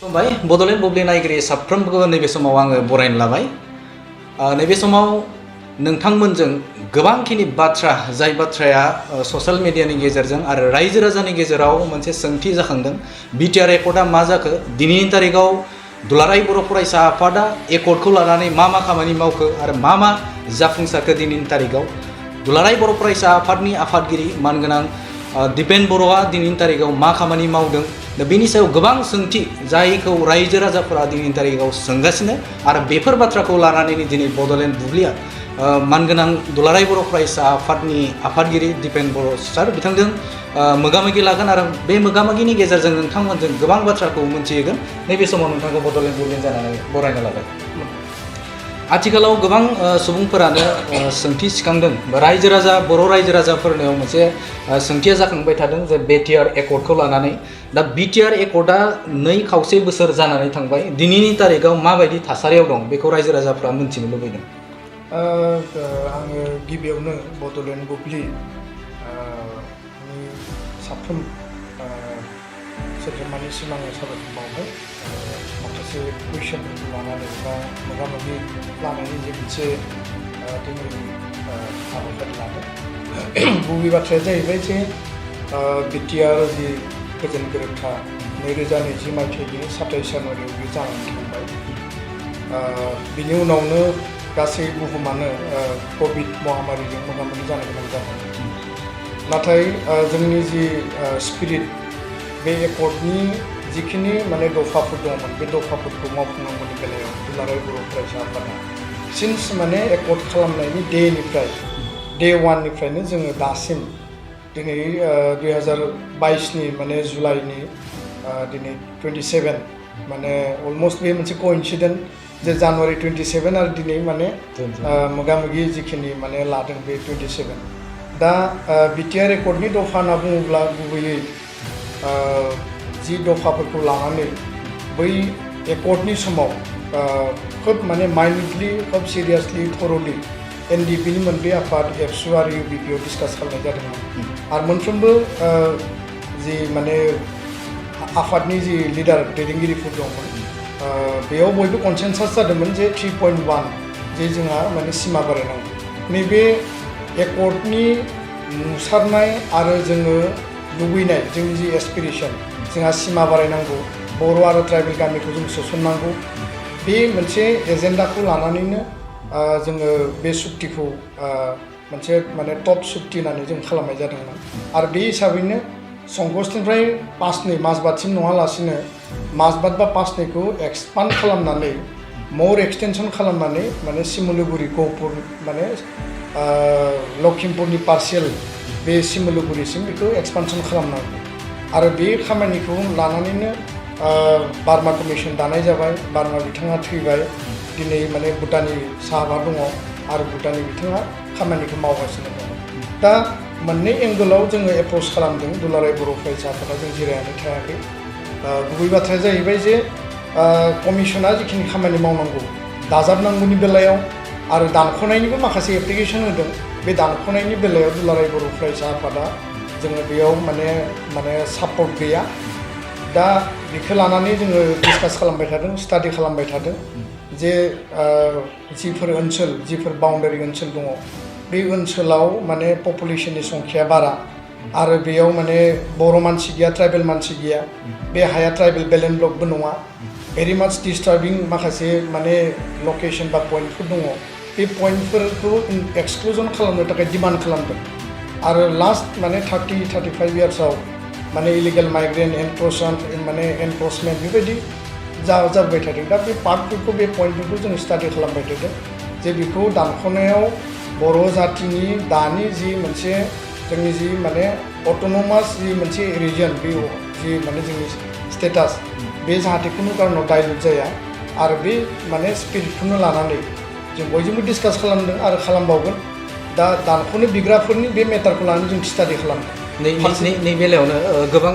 खुलुमबाय बड'लेण्ड बुब्लि नायगिरि साफ्रोमबो नैबे समाव आङो बरायनो लाबाय नैबे समाव नोंथांमोनजों गोबांखिनि बाथ्रा जाय बाथ्राया ससियेल मिडियानि गेजेरजों आरो रायजो राजानि गेजेराव मोनसे सोंथि जाखांदों BTR एकर्डआ मा जाखो दिनैनि तारिखाव दुलाराय बर' फरायसा आफादा एकर्डखौ लानानै मा खामानि मावखो आरो मा जाफुंसारखो दिनैनि तारिखाव दुलाराय बर' फरायसा आफादनि आफादगिरि मानगोनां दिपेन बर'आ दिनैनि तारिखाव मा खामानि मावदों दा बेनि सायाव गोबां सोंथि जायखौ रायजो राजाफोरा दिनैनि तारिखाव सोंगासिनो आरो बेफोर बाथ्राखौ लानानैनो दिनै बड'लेण्ड बुब्लिया मानगोनां दुलाराय बर' फरायसा आफादनि आफादगिरि दिपेन बर' सार बिथांजों मोगा-मोगि लागोन आरो बे मोगा-मोगिनि गेजेरजों नोंथांमोनजों गोबां बाथ्राखौ मोनथिहोगोन नैबे समाव नोंथांखौ बड'लेण्ड बुब्लि जानानै बरायनो लाबाय आथिखालाव गोबां सुबुंफोरानो सोंथि सिखांदों रायजो राजा बर' रायजो राजाफोरनियाव मोनसे सोंथिया जाखांबाय थादों जे BTR एकर्डखौ लानानै दा BTR एकर्डआ 2.5 बोसोर जानानै थांबाय दिनैनि तारिखाव माबायदि थासारियाव दं बेखौ रायजो राजाफ्रा मिथिनो लुबैदों आङो गिबियावनो बड'लेण्ड बुब्लि साफ्रोम सोद्रोमानिसिम आङो साबायखर बावबाय माखासे कुइसनफोरखौ लानानै बा मोगा-मोगि लानायनि जे मोनसे दिनै हाबाफारि लादों गुबै बाथ्राया जाहैबाय जे BTR जि गोजोन गोरोबथा 2020 मायथाइनि 27 जानुवारियाव बे जानानै थांबाय बिनि उनावनो गासै बुहुमानो कभिड महामारिजों मोगा-मोगि जानो गोनां जादों नाथाय जोंनि जि स्पिरिट बे एकर्डनि जिखिनि माने दफाफोर दंमोन बे दफाफोरखौ मावफुंनांगौनि बेलायाव दुलाराय बर' फरायसा आफादा सिन्स माने एकर्ड खालामनायनि डे 1निफ्रायनो जोङो दासिम दिनै 2022नि माने जुलाइनि दिनै 27 माने अलमस्ट बे मोनसे कोइन्सिडेन्ट जे जानुवारि 27 आरो दिनै माने मोगा-मोगि जिखिनि माने लादों बे 27 दा BTR एकर्डनि दफा होनना बुङोब्ला गुबैयै जि दफाफोरखौ लानानै बै एकर्डनि समाव खोब माने माइन्डलि खोब सिरियासलि थरलि NDPनि मोनब्रै आफाद ABSU आरो UBPआव डिसकास खालामनाय जादोंमोन आरो मोनफ्रोमबो जि माने आफादनि जि लिडार दैदेनगिरिफोर दंमोन बेयाव बयबो कनसेनसास जादोंमोन जे 3.1 जे जोंहा माने सिमा बारायनांगौ नैबे एकर्डनि नुसारनाय आरो जोङो लुबैनाय जोंनि जि एसपिरेसन जोंहा सिमा बारायनांगौ बर' आरो ट्राइबेल गामिखौ जों सोसननांगौ बे मोनसे एजेन्डाखौ लानानैनो जोङो बे सुक्तिखौ मोनसे माने टप सुक्ति होननानै जों खालामनाय जादोंमोन आरो बे हिसाबैनो संकसनिफ्राय 5.2 मासबादसिम नङालासिनो मासबाद बा 5.2खौ एक्सपान्ड खालामनानै मर एक्सटेनसन खालामनानै माने सिमलुगुरि गहपुर माने लखिमपुरनि पार्सियेल बे सिमलुगुरिसिम बेखौ एक्सपानसन खालामनांगौ आरो बे खामानिखौ लानानैनो बार्मा कमिसन दानाय जाबाय बार्मा बिथाङा थैबाय दिनै माने भुटाननि साहाबा दङ आरो भुटाननि बिथाङा खामानिखौ मावगासिनो दङ दा मोननै एंगोलाव जोङो एप्रच खालामदों दुलाराय बर' फरायसा आफादा जों जिरायनानै थायाखै गुबै बाथ्राया जाहैबाय जे कमिसना जिखिनि खामानि मावनांगौ दाजाबनांगौनि बेलायाव आरो दानख'नायनिबो माखासे एप्लिकेसन होदों बे दानख'नायनि बेलायाव दुलाराय बर' फरायसा आफादा जोङो बेयाव माने सापर्ट गैया दा बेखौ लानानै जोङो डिसकास खालामबाय थादों स्टाडि खालामबाय थादों जे जिफोर ओनसोल जिफोर बाउन्डारि ओनसोल दङ बे ओनसोलाव माने पपुलेसननि संख्याया बारा आरो बेयाव माने बर' मानसि गैया ट्राइबेल मानसि गैया बे हाया ट्राइबेल बेलेन्ड ब्लकबो नङा भेरि माच डिस्टार्बिं माखासे माने लकेसन बा पइन्टफोर दङ बे पइन्टफोरखौ एक्सक्लुजन खालामनो थाखाय डिमान्ड खालामदों आरो लास्ट माने 30-35 इयार्सआव माने इलिगेल माइग्रेन्ट एनक्रचमेन्ट बेबायदि जाबाय थादों दा बे पार्टफोरखौ बे पइन्टफोरखौ जों स्टाडि खालामबाय थादों जे बेखौ दानख'नायाव बर' जातिनि दानि जि मोनसे जोंनि जि माने अट'नमास जि मोनसे रिजन बे जि माने जोंनि स्टेटास बे जाहाथे खुनु कारनाव डाइल्युट जाया आरो बे माने स्पिरिटखौनो लानानै जों बयजोंबो डिसकास खालामदों आरो खालामबावगोन दा दानख'नो बिग्राफोरनि बे मेटारखौ लानानै जों स्टाडि खालामदों नै बेलायावनो गोबां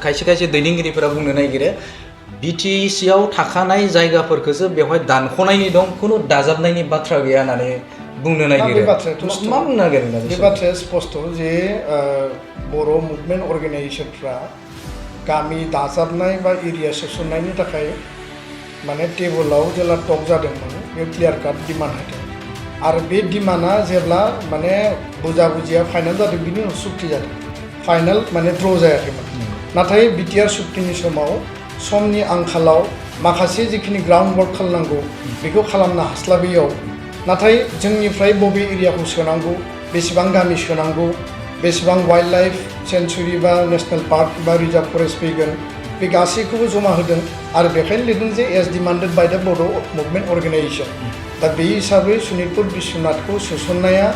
खायसे दैदेनगिरिफोरा बुंनो नागिरो BTCआव थाखानाय जायगाफोरखौसो बेवहाय दानख'नायनि दं खुनु दाजाबनायनि बाथ्रा गैया होननानै बुंनो नागिरो बे बाथ्रायाथ' मा बुंनो नागिरो बे बाथ्राया स्पष्ट जे बर' मुभमेन्ट अर्गेनाइजेसनफ्रा गामि दाजाबनाय बा एरिया सोसननायनि थाखाय माने टेबोलाव जेला टक जादोंमोन बे क्लियार काट डिमान्ड होदों आरो बे डिमान्डआ जेब्ला माने बुजा बुजिया फाइनाल जादों बिनि उनाव सुक्ति जादों फाइनाल माने द्र जायाखैमोन नाथाय बिटिआर सुक्तिनि समाव समनि आंखालाव माखासे जिखिनि ग्राउन्ड वर्क खालामनांगौ बेखौ खालामनो हास्लाबैयाव नाथाय जोंनिफ्राय बबे एरियाखौ सोनांगौ बेसेबां गामि सोनांगौ बेसेबां वाइल्ड लाइफ सेंचुरी बा नेशनेल पार्क बा रिजार्व फरेस्ट फैगोन बे गासैखौबो जमा होदों आरो बेखायनो लिरदों जे एज डिमान्डेड बाय द बड' मुभमेन्ट अर्गेनाइजेशन दा बे हिसाबै सनितपुर बिश्वनाथखौ सोसननाया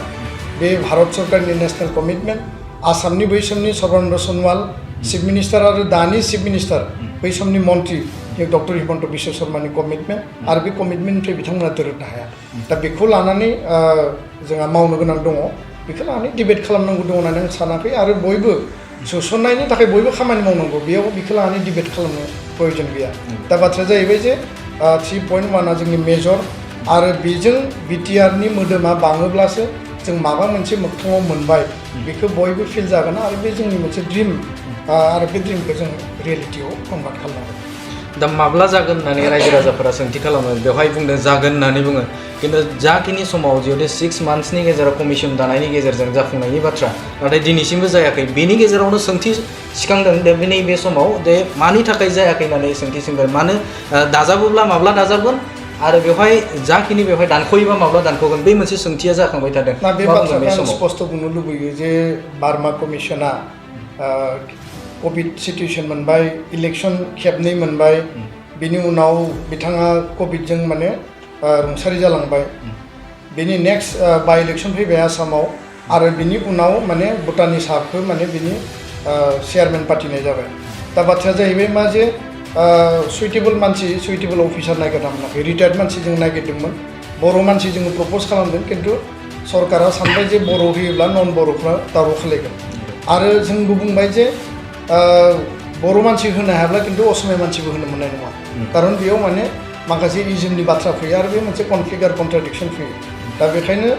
बे भारत सरकारनि नेशनेल कमिटमेन्ट आसामनि बै समनि सर्बानन्द सनवाल चिफ मिनिस्टार आरो दानि चिफ मिनिस्टार बै समनि मन्त्रि डक्टर हिमन्त बिश्व शर्मानि कमिटमेन्ट आरो बे कमिटमेन्टनिफ्राय बिथांमोना दोरोदनो हाया दा बेखौ लानानै जोंहा मावनो गोनां दङ बेखौ लानानै डिबेट खालामनांगौ दङ होननानै आं सानाखै आरो बयबो सोसननायनि थाखाय बयबो खामानि मावनांगौ बेयाव बेखौ लानानै डिबेट खालामनो प्रयोजन गैया दा बाथ्राया जाहैबाय जे 3.1 जोंनि मेजर आरो बेजों बिटिआरनि मोदोमा बाङोब्लासो जों माबा मोनसे मोगथाङाव मोनबाय बेखौ बयबो फिल जागोन आरो बे जोंनि मोनसे ड्रिम आरो बे ड्रिमखौ जों रियेलिटियाव कनभार्ट खालामनांगोन दा माब्ला जागोन होननानै रायजो राजाफोरा सोंथि खालामो बेवहाय बुंदों जागोन होननानै बुङो खिन्थु जाखिनि समाव जिहेतु 6 मान्थ्सनि गेजेराव कमिसन दानायनि गेजेरजों जाफुंनायनि बाथ्रा नाथाय दिनैसिमबो जायाखै बेनि गेजेरावनो सोंथि सिखांदों दा नैबे समाव जे मानि थाखाय जायाखै होननानै सोंथि सोंदों मानो दाजाबोब्ला माब्ला दाजाबगोन आरो बेवहाय जाखिनि बेवहाय दानख'योबा माब्ला दानख'गोन बे मोनसे सोंथिया जाखांबाय थादों ना बे बाथ्राखौ आं स्पष्ट बुंनो लुबैयो जे बार्मा कमिसना कभिड सिटुएसन मोनबाय इलेक्शन खेबनै मोनबाय बिनि उनाव बिथाङा कभिडजों माने रुंसारि जालांबाय बिनि नेक्स्ट बाइ इलेक्शन फैबाय आसामाव आरो बिनि उनाव माने भुटाननि साहबखौ माने बिनि चेयारमेन पार्टिनाय जाबाय दा बाथ्राया जाहैबाय मा जे सुइटेबल मानसि सुइटेबल अफिसार नागिरना मोनाखै रिटायार्ड मानसि जों नागिरदोंमोन बर' मानसि जोङो प्रपज खालामदों खिन्थु सरकारा सानबाय जे बर' होयोब्ला नन बर'फ्रा दावराव खालायगोन आरो जोंबो बुंबाय जे बर' मानसि होनो हायाब्ला खिन्थु असमिया मानसिबो होनो मोननाय नङा खारन बेयाव माने माखासे इजमनि बाथ्रा फैयो आरो बे मोनसे कनफ्लिक्ट आरो कन्ट्राडिक्सन फैयो दा बेखायनो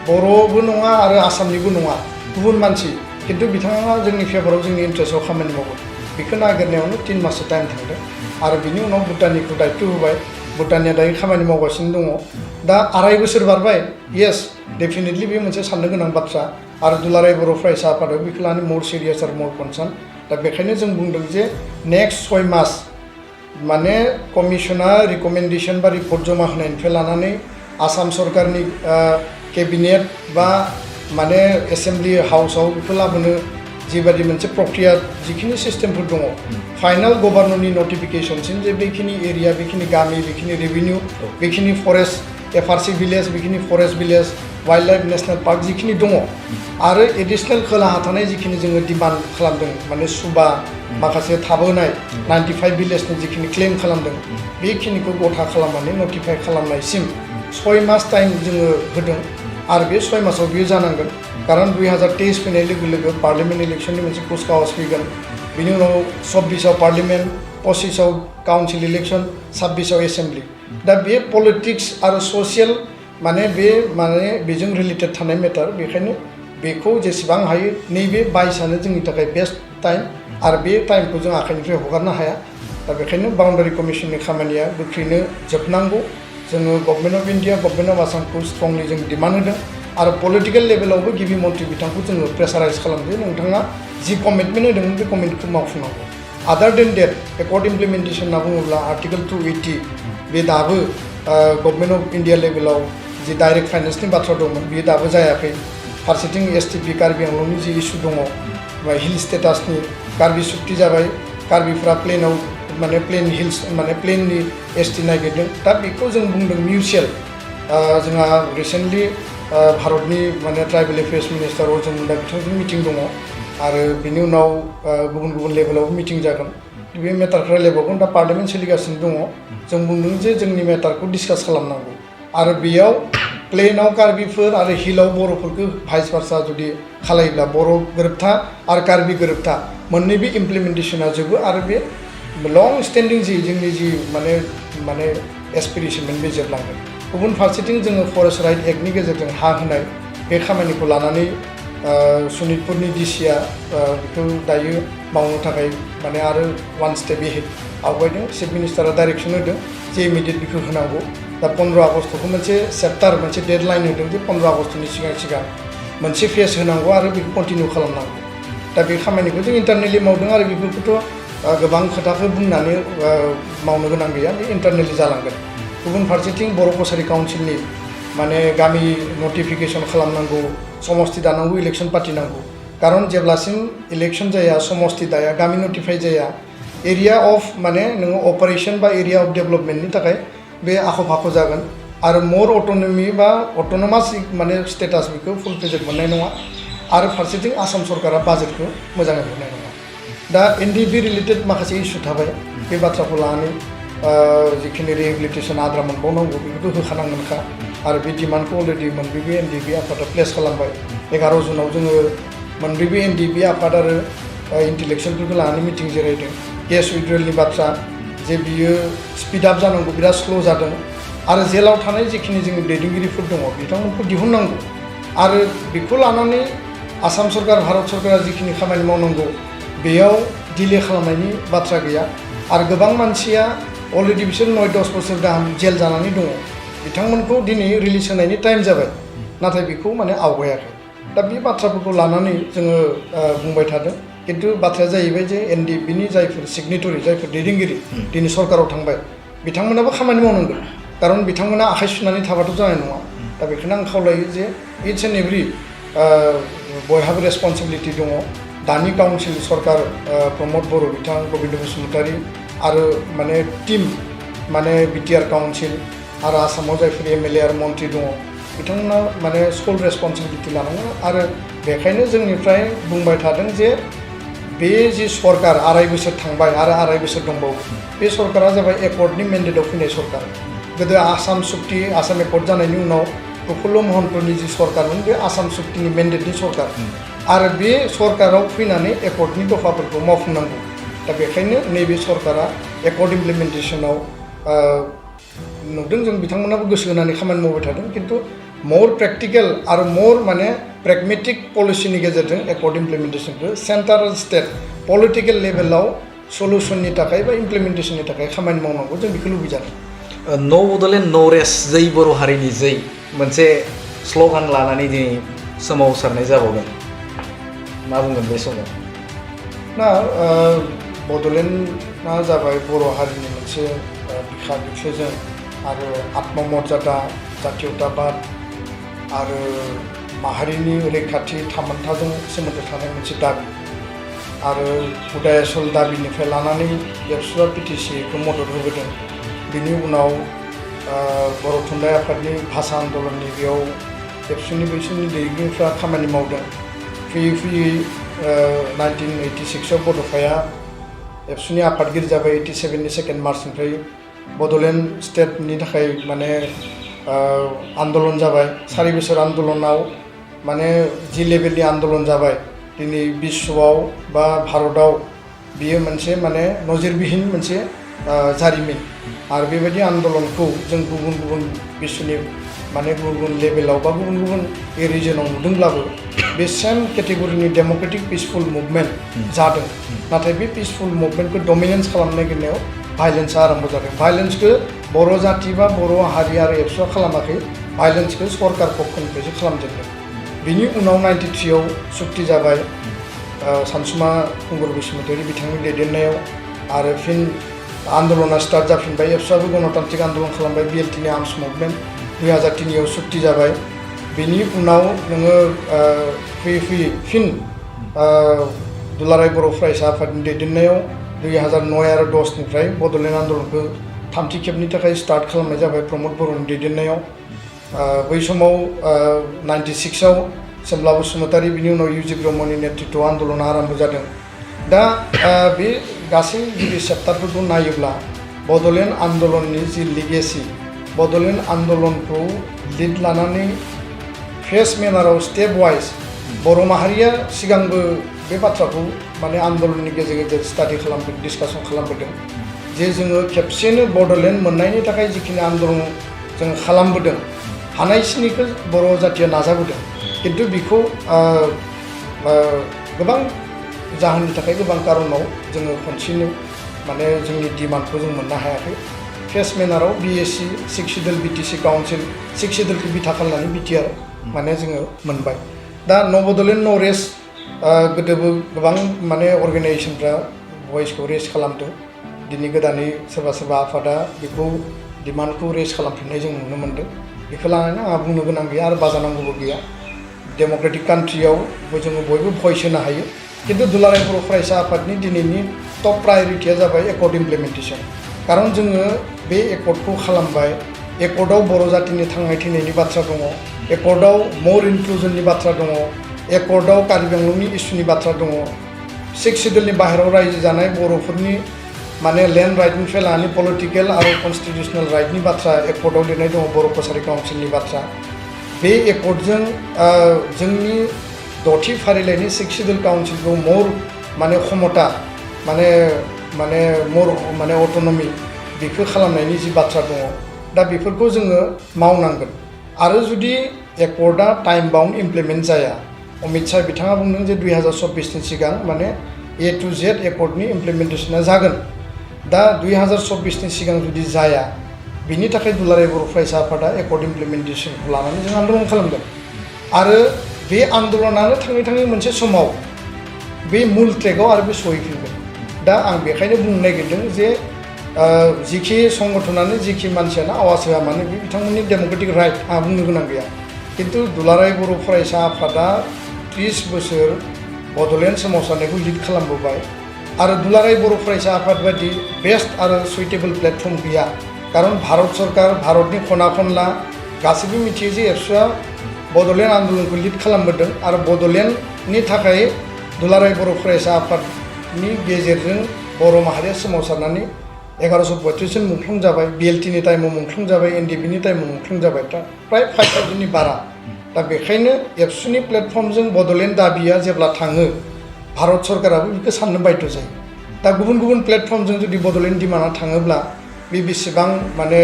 बर'बो नङा आरो आसामनिबो नङा गुबुन मानसि खिन्थु बिथाङा जोंनि फेभाराव जोंनि इन्ट्रेस्टआव खामानि मावगोन बेखौ नागिरनायावनो 3 माससो टाइम थांदों आरो बिनि उनाव भुटाननिखौ दायित्व होबाय भुटाननिया दायो खामानि मावगासिनो दङ दा 2.5 बोसोर बारबाय येस डेफिनेटलि बे मोनसे साननो गोनां बाथ्रा आरो दुलाराय बर' फरायसा आफादाव बेखौ लानानै मर सिरियास आरो मर कनसार्न दा बेखायनो जों बुंदों जे नेक्स्ट 6 मास माने कमिसना रिकमेन्डेसन बा रिपर्ट जमा होनायनिफ्राय लानानै आसाम सरकारनि केबिनेट बा माने एसेम्बलि हाउसआव बेखौ लाबोनो जिबायदि मोनसे प्रक्रिया जिखिनि सिस्टेमफोर दङ फाइनाल गभर्नरनि नटिफिकेसनसिम जे बेखिनि एरिया बेखिनि गामि बेखिनि रेभिनिउ बेखिनि फरेस्ट एफआरसि भिलेज बेखिनि forest village wild life national park जिखिनि दङ आरो एडिसनेल खोलाहा थानाय जिखिनि जोङो डिमान्ड खालामदों माने सुबा माखासे थाबोनाय 95 भिलेजनि जिखिनि क्लेम खालामदों बेखिनिखौ गथा खालामनानै नटिफाइ खालामनायसिम 6 मास टाइम जोङो होदों आरो बे 6 मासाव बियो जानांगोन कारण 2023 फैनाय लोगो लोगो पार्लियामेन्ट इलेक्शननि मोनसे कुचकावाज फैगोन बिनि उनाव 24आव पार्लियामेन्ट 25आव काउन्सिल इलेक्शन 26आव एसेम्बलि दा बे पलिटिक्स आरो ससियेल माने बेजों रिलेटेड थानाय मेटार बेखायनो बेखौ जेसेबां हायो नैबे 22आनो जोंनि थाखाय बेस्ट टाइम आरो बे टाइमखौ जों आखाइनिफ्राय हगारनो हाया दा बेखायनो बाउन्डारि कमिसननि खामानिया गोख्रैनो जोबनांगौ जोङो government of India government of आसामखौ स्ट्रंलि जों डिमान्ड होदों आरो पलिटिकेल लेभेलावबो गिबि मन्त्रि बिथांखौ जोङो प्रेसाराइज खालामदों नोंथाङा जि कमिटमेन्ट होदोंमोन बे कमिटमेन्टखौ मावफुंनांगौ आदार देन डेट एकर्ड इमप्लिमेन्टेसन होनना बुङोब्ला आर्टिकेल 280 बे दाबो गभर्नमेन्ट अफ इन्डिया लेभेलाव जि डाइरेक्ट फाइनेन्सनि बाथ्रा दंमोन बेयो दाबो जायाखै फारसेथिं एसटिपि कार्बि आंलंनि जि इस्यु दङ हिल स्टेटासनि कार्बि सुक्ति जाबाय कार्बिफ्रा प्लेनाव माने प्लेन हिल्स माने प्लेननि एसटि नागिरदों दा बेखौ जों बुंदों मिउचुएल जोंहा रिसेन्टलि भारतनि माने ट्राइबेल एफेयार्स मिनिस्टार अजय मुन्डा बिथांजों मिटिं दङ आरो बिनि उनाव गुबुन गुबुन लेभेलावबो मिटिं जागोन बे मेटारफ्रा लेभेलावगोन दा पार्लियामेन्ट सोलिगासिनो दङ जों बुंदों जे जोंनि मेटारखौ डिसकास खालामनांगौ आरो बेयाव प्लेनाव कार्बिफोर आरो हिलाव बर'फोरखौ भाइस भार्सा जुदि खालायोब्ला बर' गोरोबथा आरो कार्बि गोरोबथा मोननैबो इमप्लिमेन्टेसना जोबो आरो बे लं स्टेन्डिं जि जोंनि जि माने एसपिरेसनमोन बे जोबलांगोन गुबुन फारसेथिं जोङो फरेस्ट राइट एक्टनि गेजेरजों हा होनाय बे खामानिखौ लानानै सनितपुरनि डिसिआ बेखौ दायो मावनो थाखाय माने आरो वान स्टेप एहेड आवगायदों चिफ मिनिस्टारा डाइरेक्सन होदों जे इमिडिएट बेखौ होनांगौ दा 15 आगस्टखौ मोनसे चेप्टार मोनसे डेडलाइन होदों जे 15 आगस्टनि सिगां मोनसे फेज होनांगौ आरो बेखौ कन्टिनिउ खालामनांगौ दा बे खामानिखौ जों इन्टारनेलि मावदों आरो बेफोरखौथ' गोबां खोथाखौ बुंनानै मावनो गोनां गैया बे इन्टारनेलि जालांगोन गुबुन फारसेथिं बर' कसारि काउन्सिलनि माने गामि नटिफिकेसन खालामनांगौ समस्ति दानांगौ इलेक्सन पार्टिनांगौ कारण जेब्लासिम इलेक्सन जाया समस्ति दाया गामि नटिफाइ जाया एरिया अफ माने नोङो अपारेशन बा एरिया अफ डेभलपमेन्टनि थाखाय बे आख' फाख' जागोन आरो मोर अट'नमि बा अट'नमास माने स्टेटास बेखौ फुल प्रेजेक्ट मोननाय नङा आरो फारसेथिं आसाम सरकारा बाजेटखौ मोजाङै होनाय नङा दा एनडिपि रिलेटेड माखासे इस्यु थाबाय बे बाथ्राखौ लानानै जिखिनि रिहेबिलिटेसन आद्रा मोनबावनांगौ बेखौथ' होखानांगोनखा आरो बे डिमान्डखौ अलरेडि मोनब्रैबो एनडिपि आफादा प्लेस खालामबाय 11 जुनाव जोङो मोनब्रैबो एनडिपि आफाद आरो इन्टेलेक्सुयेलफोरखौ लानानै मिटिं जिरायदों केस उइड्रलनि बाथ्रा जे बियो स्पिड आप जानांगौ बिराद स्ल' जादों आरो जेलाव थानाय जिखिनि जोंनि दैदेनगिरिफोर दङ बिथांमोनखौ दिहुननांगौ आरो बेखौ लानानै आसाम सरकार भारत सरकारा जिखिनि खामानि मावनांगौ बेयाव डिले खालामनायनि बाथ्रा गैया आरो गोबां मानसिया अलरेडि बिसोर 9-10 बोसोर गाहाम जेल जानानै दङ बिथांमोनखौ दिनै रिलिज होनायनि टाइम जाबाय नाथाय बेखौ माने आवगायाखै दा बे बाथ्राफोरखौ लानानै जोङो बुंबाय थादों किन्तु बाथ्राया जाहैबाय जे एनडिपिनि जायफोर सिगनेटरि जायफोर दैदेनगिरि दिनै सरकाराव थांबाय बिथांमोनाबो खामानि मावनांगोन कारण बिथांमोना आखाइ सुनानै थाबाथ' जानाय नङा दा बेखौनो आं खावलायो जे इट्स एन्ड एभ्रि बयहाबो रेसपन्सिबिलिटि दङ दानि काउन्सिल सरकार प्रमद बर' बिथां गबिन्द बसुमतारी आरो माने टीम माने BTR काउन्सिल आरो आसामाव जायफोर एमएलए आरो मन्त्रि दङ बिथांमोना माने सल रेसपन्सिबिलिटि लानांगौ आरो बेखायनो जोंनिफ्राय बुंबाय थादों जे बे जि सरकार 2.5 बोसोर थांबाय आरो 2.5 बोसोर दंबावो बे सरकारा जाबाय एकर्डनि मेन्डेटआव फैनाय सरकार गोदो आसाम सुक्ति आसाम एकर्ड जानायनि उनाव प्रफुल्ल महन्तनि जि सरकारमोन बे आसाम सुक्तिनि मेन्डेटनि सरकार आरो बे सरकाराव फैनानै एकर्डनि दफाफोरखौ मावफुंनांगौ दा बेखायनो नैबे सरकारा एकर्ड इमप्लिमेन्टेसनाव नुदों जों बिथांमोनाबो गोसो होनानै खामानि मावबाय थादों किन्तु मोर प्रेक्टिकेल आरो मोर माने प्रेगमेटिक पलिसिनि गेजेरजों एकर्ड इमप्लिमेन्टेसनखौ सेन्ट्रेल स्टेट पलिटिकेल लेभेलाव सल्युसननि थाखाय बा इमप्लिमेन्टेसननि थाखाय खामानि मावनांगौ जों बेखौ लुबैजादों न' बड'लेण्ड न' रेस्ट जै बर' हारिनि जै मोनसे स्ल'गान लानानै दिनै सोमावसारनाय जाबावगोन मा बुंगोन बे समाव ना बड'लेण्डआ जाबाय बर' हारिनि मोनसे बिखा बिख्लोजों आरो आत्ममर्यादा जातीयताबाद आरो माहारिनि रैखाथि थामोन्थाजों सोमोन्दो थानाय मोनसे दाबि आरो उदायासल दाबिनिफ्राय लानानै एबसुआ PTCखौ मदद होबोदों बिनि उनाव बर' थुनलाइ आफादनि भाषा आन्दलननि बेयाव एबसुनि बैसोरनि दैदेनगिरिफ्रा खामानि मावदों फैयै फैयै 1986आव बड'फाया एबसुनि आफादगिरि जाबाय 87नि 2 मार्चनिफ्राय बड'लेण्ड स्टेटनि थाखाय माने आन्दलन जाबाय 4 बोसोर आन्दलनाव माने जि लेभेलनि आन्दलन जाबाय दिनै बिश्वआव बा भारतआव बियो मोनसे माने नजिरबिहीन मोनसे जारिमिन आरो बेबायदि आन्दलनखौ जों गुबुन गुबुन बिश्वनि माने गुबुन गुबुन लेभेलाव बा गुबुन गुबुन रिजनाव नुदोंब्लाबो बे सेम केटेगरिनि डेम'क्रेटिक पिसफुल मुभमेन्ट जादों नाथाय बे पिसफुल मुभमेन्टखौ डमिनेन्स खालामनो नागिरनायाव भाइलेन्सआ आरम्भ जादों भाइलेन्सखौ बर' जाति बा बर' हारि आरो एबसुआ खालामाखै भाइलेन्सखौ सरकार पक्षनिफ्रायसो खालामजेनदों बिनि उनाव 93आव सुक्ति जाबाय सानसुमा खुंगुर बसुमतारी बिथांनि दैदेननायाव आरो फिन आन्दलना स्टार्ट जाफिनबाय एबसुआबो गणतान्त्रिक आन्दलन खालामबाय BLTनि आर्मस मुभमेन्ट 2003आव सुक्ति जाबाय बिनि उनाव नोङो फैयै फैयै फिन दुलाराय बर' फरायसा आफादनि दैदेननायाव 2009 आरो 10निफ्राय बड'लेण्ड आन्दलनखौ थामथि खेबनि थाखाय स्टार्ट खालामनाय जाबाय प्रमद बर'नि दैदेननायाव बै समाव 96आव सोमब्ला बसुमतारी बिनि उनाव UG ब्रह्मनि नेतृत्व आन्दलना आरम्भ जादों दा बे गासै गिबि सेप्टारफोरखौ नायोब्ला बड'लेण्ड आन्दलननि जि लिगेसि बड'लेण्ड आन्दलनखौ लिड लानानै फेस मेनाराव स्टेप वाइज बर' माहारिया सिगांबो बे बाथ्राखौ माने आन्दलननि गेजेर गेजेर स्टाडि खालामदों डिसकासन खालामबोदों जे जोङो खेबसेनो बड'लेण्ड मोननायनि थाखाय जिखिनि आन्दलन जों खालामबोदों हानायखिनिखौ बर' जातिया नाजाबोदों किन्तु बेखौ गोबां जाहोननि थाखाय गोबां कारनाव जोङो खनसेनो माने जोंनि डिमान्डखौ जों मोननो हायाखै फेस मेनाराव BSC 6 सिडुल BTC काउन्सिल 6 सिडुलखौ बिथा खालामनानै BTR माने जोङो मोनबाय दा न' बड'लेण्ड न' रेस गोदोबो गोबां माने अर्गेनाइजेसनफ्रा भइसखौ रेस खालामदों दिनै गोदानै सोरबा आफादा बेखौ डिमान्डखौ रेस खालामफिननाय जों नुनो मोन्दों बेखौ लानानै आंहा बुंनो गोनां गैया आरो बाजानांगौबो गैया डेम'क्रेटिक कान्ट्रियाव जोङो बयबो भइस होनो हायो खिन्थु दुलाराय बर' फरायसा आफादनि दिनैनि टप प्रायरिटिया जाबाय एकर्ड इमप्लिमेन्टेसन खारन जोङो बे एकर्डखौ खालामबाय एकर्डआव बर' जातिनि थांनाय थैनायनि बाथ्रा दङ एकर्डआव मोर इनक्लुजननि बाथ्रा दङ एकर्डआव कार्बि आंलंनि इस्युनि बाथ्रा दङ 6 सिडुलनि बाहेरायाव रायजो जानाय बर'फोरनि माने लेन्ड राइटनिफ्राय लानानै पलिटिकेल आरो कन्स्टिटिउसनेल राइटनि बाथ्रा एकर्डआव लिरनाय दङ बर' कसारि काउन्सिलनि बाथ्रा बे एकर्डजों जोंनि 6थि फारिलाइनि 6 सिडुल काउन्सिलखौ मोर माने क्षमता माने मोर माने अट'नमि बेखौ खालामनायनि जि बाथ्रा दङ दा बेफोरखौ जोङो मावनांगोन आरो जुदि एकर्डआ टाइम बाउन्ड इमप्लिमेन्ट जाया अमित शाह बिथाङा बुंदों जे 2024नि सिगां माने A to Z एकर्डनि इमप्लिमेन्टेसना जागोन दा 2024नि सिगां जुदि जाया बिनि थाखाय दुलाराय बर' फरायसा आफादा एकर्ड इमप्लिमेन्टेसनखौ लानानै जों आन्दलन खालामगोन आरो बे आन्दलनानो थाङै मोनसे समाव बे मुल ट्रेकआव आरो बे सहैफिनगोन दा आं बेखायनो बुंनो नागिरदों जे जिखि संगठनानो जिखि मानसियानो आवाज होआ मानो बे बिथांमोननि डेम'क्रेटिक राइट आंहा बुंनो गोनां गैया खिन्थु दुलाराय बर' फरायसा आफादा 30 बोसोर बड'लेण्ड सोमावसारनायखौ लिड खालामबोबाय आरो दुलाराय बर' फरायसा आफाद बायदि बेस्ट आरो सुइटेबल प्लेटफर्म गैया खारन भारत सरकार भारतनि खना खनला गासैबो मिथियो जे एबसुआ बड'लेण्ड आन्दलनखौ लिड खालामबोदों आरो बड'लेण्डनि थाखाय दुलाराय बर' फरायसा आफादनि गेजेरजों बर' माहारिया सोमावसारनानै 1132 मुंख्लं जाबाय BLTनि टाइमाव मुंख्लं जाबाय NDBनि टाइमाव मुंख्लं जाबाय दा प्राय 5000नि बारा दा बेखायनो एबसुनि प्लेटफर्मजों बड'लेण्ड दाबिया जेब्ला थाङो भारत सरकाराबो बेखौ साननो बायद' जायो दा गुबुन प्लेटफर्मजों जुदि बड'लेण्ड डिमान्डआ थाङोब्ला बे बेसेबां माने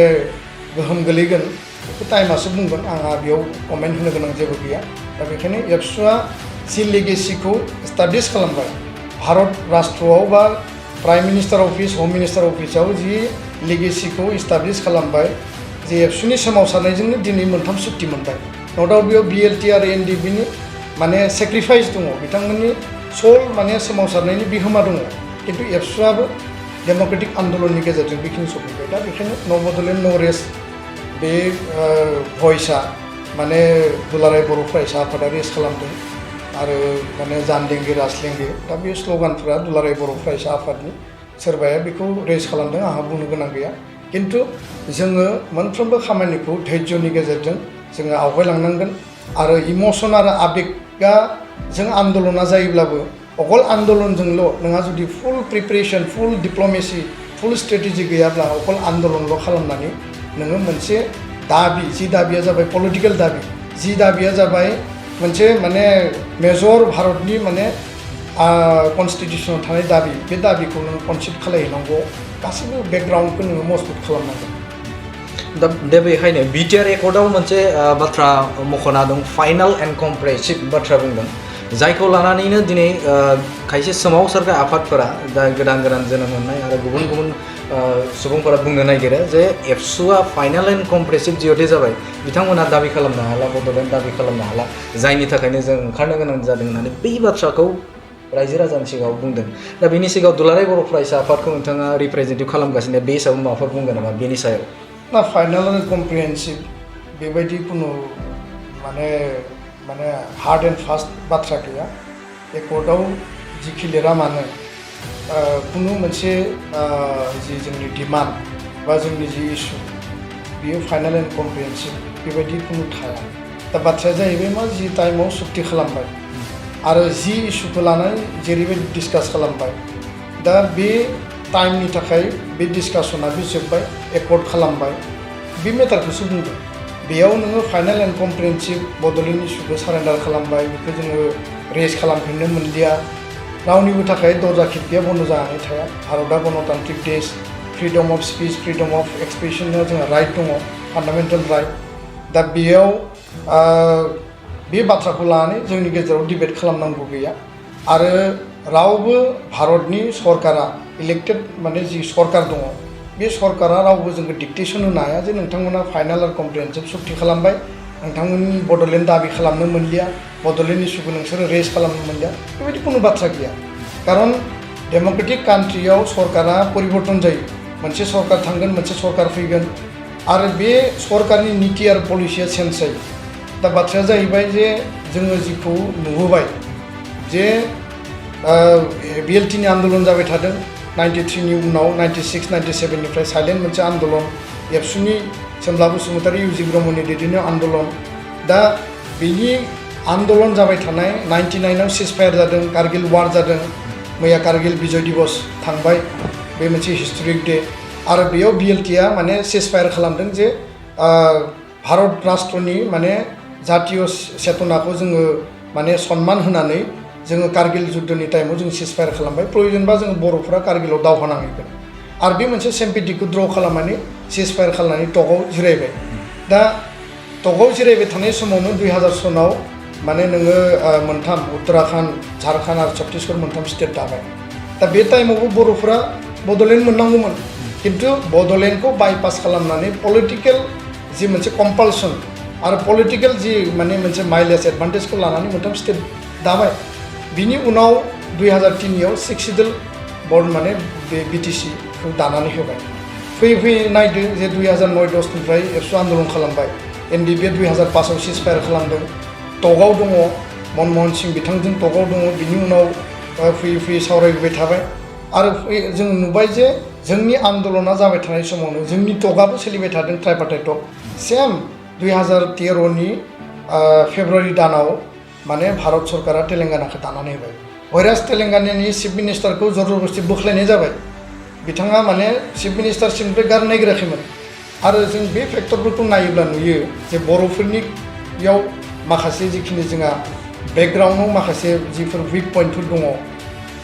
गोहोम गोलैगोन बेखौ टाइमासो बुंगोन आंहा बेयाव कमेन्ट होनो गोनां जेबो गैया दा बेखायनो एबसुआ जि लेगेसिखौ एस्टाब्लिश खालामबाय भारत राष्ट्रआव बा प्राइम मिनिस्टार अफिस हम मिनिस्टार अफिसाव जि लेगेसिखौ एस्टाब्लिश खालामबाय जे एबसुनि सोमावसारनायजोंनो दिनै मोनथाम सुक्ति मोनबाय न' डाउट बेयाव BLT आरो NDBनि माने सेक्रिफाइस दङ बिथांमोननि सोल माने सोमावसारनायनि बिहोमा दङ खिन्थु एबसुआबो डेम'क्रेटिक आन्दलननि गेजेरजों बेखिनि सफैबाय दा बेखायनो न' बड'लेण्ड न' रेस बे भइसआ माने दुलाराय बर' फरायसा आफादा रेस खालामदों आरो माने जानदेंगे राजलेंगे दा बे स्ल'गानफोरा दुलाराय बर' फरायसा आफादनि सोरबाया बेखौ रेस खालामदों आंहा बुंनो गोनां गैया खिन्थु जोङो मोनफ्रोमबो खामानिखौ धैर्यनि गेजेरजों जोङो आवगायलांनांगोन आरो इम'सन आरो आबेगा जों आन्दलना जायोब्लाबो अकल आन्दलनजोंल' नोंहा जुदि फुल प्रिपेरेसन फुल डिप्ल'मेसि फुल स्ट्रेटेजि गैयाब्ला अकल आन्दलनल' खालामनानै नोङो मोनसे दाबि जि दाबिया जाबाय पलिटिकेल दाबि जि दाबिया जाबाय मोनसे माने मेजर भारतनि माने कन्स्टिटिउसनाव थानाय दाबि बे दाबिखौ नों कनसिड खालामहैनांगौ गासैबो बेकग्राउन्डखौ नोङो मजबुत खालामनांगोन दा बेखायनो BTR एकर्डआव मोनसे बाथ्रा मख'ना दं फाइनाल एन्ड कमप्रेहेन्सिभ बाथ्रा बुंदों जायखौ लानानैनो दिनै खायसे सोमावसारग्रा आफादफोरा दा गोदान जोनोम मोननाय आरो गुबुन सुबुंफोरा बुंनो नागिरो जे एबसुआ फाइनाल एन्ड कमप्रेहेन्सिभ जिहथे जाबाय बिथांमोना दाबि खालामनो हाला बड'लेण्ड दाबि खालामनो हाला जायनि थाखायनो जों ओंखारनो गोनां जादों होननानै बै बाथ्राखौ रायजो राजानि सिगाङाव बुंदों दा बेनि सिगाङाव दुलाराय बर' फरायसा आफादखौ नोंथाङा रिप्रेजेन्टेटिभ खालामगासिनो बे हिसाबै माबाफोर बुंगोन नामा बेनि सायाव ना फाइनाल आरो कमप्रिहेन्सिभ बेबायदि कुनु माने हार्ड एन्ड फास्ट बाथ्रा गैया एकर्डआव जिखि लिरा मानो कुनु मोनसे जि जोंनि डिमान्ड बा जोंनि जि इस्यु बियो फाइनाल एन्ड कमप्रिहेन्सिभ बेबायदि कुनु थाया दा बाथ्राया जाहैबाय मा जि टाइमाव सुक्ति खालामबाय आरो जि इस्युखौ लानानै जेरैबायदि डिसकास खालामबाय दा बे टाइमनि थाखाय बे डिसकासना बे जोब्बाय एकर्ड खालामबाय बे मेटारखौसो बुंदों बेयाव नोङो फाइनाल एन्ड कमप्रिहेन्सिभ बड'लेण्ड इस्युखौ सारेन्डार खालामबाय बेखौ जोङो रेज खालामफिननो मोनलिया रावनिबो थाखाय दरजा खिरखिया बन्द जानानै थाया भारतआ गणतान्त्रिक देश freedom of speech freedom of एक्सप्रेसननि जोंहा राइट दङ फान्डामेन्टेल राइट दा बेयाव बे बाथ्राखौ लानानै जोंनि गेजेराव डिबेट खालामनांगौ गैया आरो रावबो भारतनि सरकारा इलेक्टेड माने जि सरकार दङ बे सरकारा रावबो जोंखौ डिक्टेसन होनो हाया जे नोंथांमोना फाइनाल आरो कम्प्रिहेन्सिभ सुक्ति खालामबाय नोंथांमोननि बड'लेण्ड दाबि खालामनो मोनलिया बड'लेण्ड इस्युखौ नोंसोरो रेज खालामनो मोनलिया बेबायदि कुनु बाथ्रा गैया कारन डेम'क्रेटिक कान्ट्रियाव सरकारा परिबर्तन जायो मोनसे सरकार थांगोन मोनसे सरकार फैगोन आरो बे सरकारनि नीति आरो पलिसिया चेन्ज जायो दा बाथ्राया जाहैबाय जे जोङो जिखौ नुबोबाय जे BLT नि आन्दोलन जाबाय थादों 93 नि उनाव 96 97 निफ्राय साइलेन्ट मोनसे आन्दोलन ABSU नि सोमब्ला बसुमतारी इउजि ब्रह्मनि दैदेननाय आन्दोलन दा बेनि आन्दोलन जाबाय थानाय 99 आव सिजफायार जादों कारगिल वार जादों मैया कारगिल विजय दिवस थांबाय बे मोनसे हिस्टोरिक डे आरो बेयाव BLT आ माने सिजफायार खालामदों जे भारत राष्ट्रनि माने जातीय चेतनाखौ जोङो माने सन्मान होनानै जोङो कारगिल युद्धनि टाइमाव जों सिजफायार खालामबाय प्रयोजनबा जों बर'फोरा कारगिलाव दावहा नांहैगोन आरो बे मोनसे सेम्पेटिखौ द्र खालामनानै सिजफायार खालामनानै टकआव जिरायबाय दा टकआव जिरायबाय थानाय समावनो 2000 सनाव माने नोङो मोनथाम उत्तराखन्ड झारखन्ड आरो छत्तीसगढ़ मोनथाम स्टेट दाबाय दा बे टाइमावबो बर'फोरा बड'लेण्ड मोननांगौमोन किन्तु बड'लेण्डखौ बाइपास खालामनानै पलिटिकेल जि मोनसे कम्पालसन आरो पलिटिकेल जि माने मोनसे माइलेज एडभान्टेजखौ लानानै मोनथाम स्टेट दाबाय बिनि उनाव 2003 आव 6 सिडुल बर्ड माने बे BTC खौ दानानै होबाय फैयै फैयै नायदो जे 2009-10 निफ्राय ABSU आन्दोलन खालामबाय NDP 2005 आव सिजफायार खालामदों टकआव दङ मनमोहन सिं बिथांजों टकआव दङ बिनि उनाव फैयै फैयै सावरायबाय थाबाय आरो जों नुबाय जे जोंनि आन्दोलना जाबाय थानाय समावनो जोंनि टकआबो सोलिबाय थादों ट्राइपार्टाइट टक सेम 2013 नि फेब्रुवारि दानाव माने भारत सरकारा तेलेंगानाखौ दानानै होबाय वायरास तेलेंगानानि चिफ मिनिस्टारखौ जबरदस्ति बोख्लायनाय जाबाय बिथाङा माने चिफ मिनिस्टारसिमनिफ्राय गारनो नागिराखैमोन आरो जों बे फेक्टरफोरखौ नायोब्ला नुयो जे बर'फोरनियाव माखासे जिखिनि जोंहा बेकग्राउन्डआव माखासे जिफोर विक पइन्टफोर दङ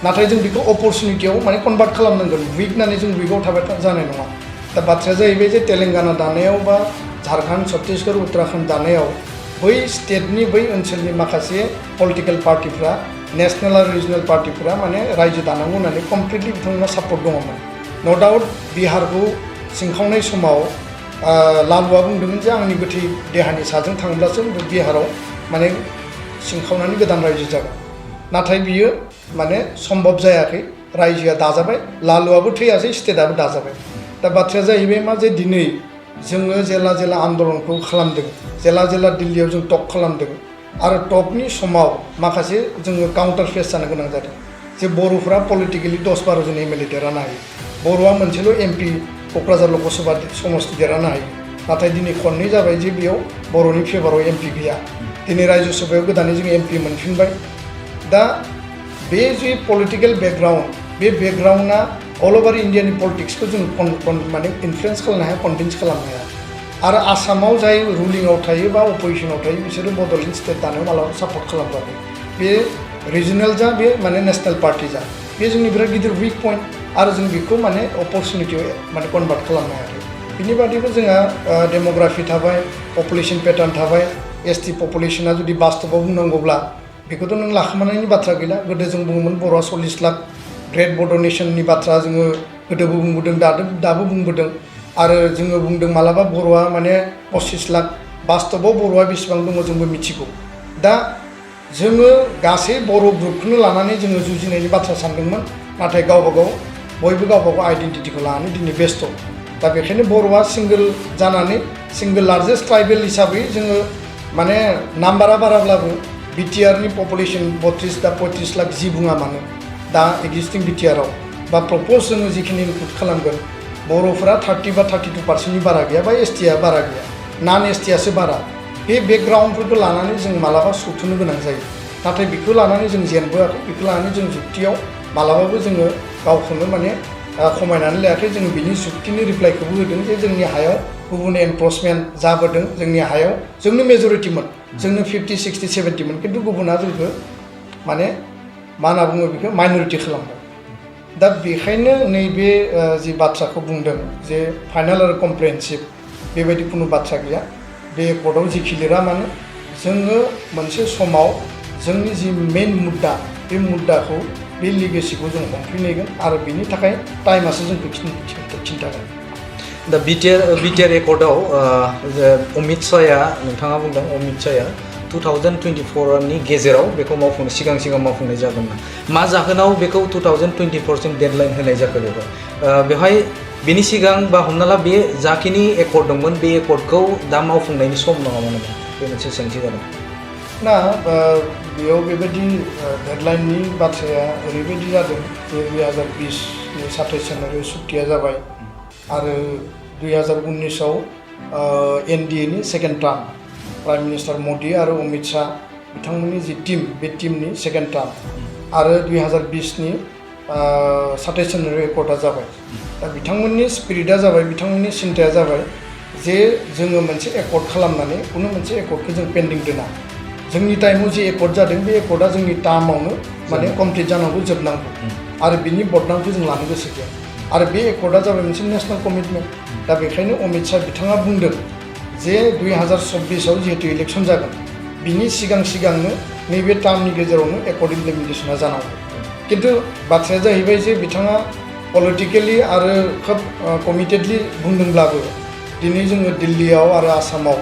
नाथाय जों बेखौ अपरचुनिटियाव माने कनभार्ट खालामनांगोन विक होननानै जों विकआव थाबाय जानाय नङा दा बाथ्राया जाहैबाय जे तेलेंगाना दानायाव बा झारखन्ड छत्तीसगढ़ उत्तराखन्ड दानायाव बै स्टेटनि बै ओनसोलनि माखासे पलिटिकेल पार्टिफ्रा नेशनेल आरो रिजनेल पार्टिफ्रा माने रायजो दानांगौ होननानै कमप्लिटलि बिथांमोना सापर्ट दङमोन नो डाउट बिहारखौ सिंखावनाय समाव लालुआ बुंदोंमोन जे आंनि गोथै देहानि साजों थांब्लासो बिहाराव माने सिंखावनानै गोदान रायजो जागोन नाथाय बियो माने सम्भब जायाखै रायजोआ दाजाबाय लालुआबो थैयासै स्टेटआबो दाजाबाय दा बाथ्राया जाहैबाय मा जे दिनै जोङो जेला जेला आन्दोलनखौ खालामदों जेला जेला दिल्लीयाव जों टक खालामदों आरो टकनि समाव माखासे जोङो काउन्टार फेस जानो गोनां जादों जे बर'फोरा पलिटिकेलि 10-12 जन MLA देरहानो हायो बर'आ मोनसेल' MP क'क्राझार लकसभा समस्ति देरहानो हायो नाथाय दिनै खननै जाबाय जे बेयाव बर'नि फेभाराव MP गैया दिनै रायजो सभायाव गोदानै जों MP मोनफिनबाय दा बे जि पलिटिकेल बेकग्राउन्ड बे बेकग्राउन्डआ अल ओभार इन्डियानि पलिटिक्सखौ जों माने इनफ्लुयेन्स खालामनो हाया कनभिन्स खालामनो हाया आरो आसामाव जाय रुलिंआव थायो बा अपोजिसनाव थायो बिसोरो बड'लेण्ड स्टेट दानायाव मालाबा सापर्ट खालामबाय बे रिजनेल जा बे माने नेशनेल पार्टि जा बे जोंनि बिराद गिदिर विक पइन्ट आरो जों बेखौ माने अपरचुनिटियाव माने कनभार्ट खालामनो हायाखै बिनि बादैबो जोंहा डेमोग्राफि थाबाय पपुलेसन पेटार्न थाबाय ST पपुलेसना जुदि बास्तबाव बुंनांगौब्ला बेखौथ' नों लाखोमानायनि बाथ्रा गैला गोदो जों बुङोमोन बर'आ 40 लाख ग्रेट बड' नेशननि बाथ्रा जोङो गोदोबो बुंबोदों दाबो बुंबोदों आरो जोङो बुंदों मालाबा बर'आ माने 25 लाख बास्तबाव बर'आ बेसेबां दङ जोंबो मिथिगौ दा जोङो गासै बर' ग्रुपखौनो लानानै जोङो जुजिनायनि बाथ्रा सानदोंमोन नाथाय गावबागाव बयबो गावबागाव आइडेन्टिटिखौ लानानै दिनै बेस्थ' दा बेखायनो बर'आ सिंगोल जानानै सिंगोल लार्जेस्ट ट्राइबेल हिसाबै जोङो माने नाम्बारा बाराब्लाबो BTR नि पपुलेसन 32 दा 35 लाख जि बुङा मानो दा एक्जिस्टिं BTR आव बा प्रप'ज जोङो जिखिनि इनक्लुड खालामगोन बर'फोरा 30 बा 32% बारा गैया बा ST आ बारा गैया नन ST आसो बारा बे बेकग्राउन्डफोरखौ लानानै जों मालाबा सुथुनो गोनां जायो नाथाय बेखौ लानानै जों जेनबोआखै बेखौ लानानै जों जुक्तियाव मालाबाबो जोङो गावखौनो माने खमायनानै लायाखै जों बिनि जुक्तिनि रिप्लाइखौबो होदों जे जोंनि हायाव गुबुन एनक्रचमेन्ट जाबोदों जोंनि हायाव जोंनो मेजरिटिमोन जोंनो 50, 60, 70 मोन किन्तु गुबुना जोंखौ माने मा होनना बुङो बेखौ माइनरिटि खालामबाय दा बेखायनो नैबे जि बाथ्राखौ बुंदों जे फाइनाल आरो कमप्रिहेन्सिभ बेबायदि कुनु बाथ्रा गैया बे एकर्डआव जिखि लिरा मानो जोङो मोनसे समाव जोंनि जि मेन मुद्दा बे मुद्दाखौ बे लिगेसिखौ जों हमफिनहैगोन आरो बिनि थाखाय टाइमासो जोंखौ खिन्थागोन। दा BTR एकर्डआव अमित शाहया नोंथाङा बुंदों अमित शाहया 2024 नि गेजेराव बेखौ मावफुंनो सिगां मावफुंनाय जागोन मा जाहोनाव बेखौ 2024 सिम डेडलाइन होनाय जाखो बेवहाय बिनि सिगां बा हमना ला बे जाखिनि एकर्ड दंमोन बे एकर्डखौ दा मावफुंनायनि सम नङामोन नामा बे मोनसे सोंथि जादों ना बेयाव बेबायदि डेडलाइननि बाथ्राया ओरैबायदि जादों जे 2020 नि 27 जानुवारियाव सुक्तिया जाबाय आरो 2019 आव NDA नि second term prime minister Modi आरो अमित शाह बिथांमोननि जि टीम बे टीमनि सेकेन्ड टार्म आरो 2020 नि 27 जानुवारि एकर्डआ जाबाय दा बिथांमोननि स्पिरिटआ जाबाय बिथांमोननि सिन्थाया जाबाय जे जोङो मोनसे एकर्ड खालामनानै कुनु मोनसे एकर्डखौ जों पेन्डिं दोना जोंनि टाइमाव जे एकर्ड जादों बे एकर्डआ जोंनि टार्मावनो माने कमप्लिट जानांगौ जोबनांगौ आरो बिनि बदनामखौ जों लानो गोसो गैया आरो बे एकर्डआ जाबाय मोनसे नेशनेल कमिटमेन्ट दा बेखायनो अमित शाह बिथाङा बुंदों जे 2024 आव जिहेतु इलेक्शन जागोन बिनि सिगांनो नैबे टार्मनि गेजेरावनो एकर्ड इमप्लिमेन्टेशना जानांगौ किन्तु बाथ्राया जाहैबाय जे बिथाङा पलिटिकेलि आरो खोब कमिटेडलि बुंदोंब्लाबो दिनै जोङो दिल्लीयाव आरो आसामाव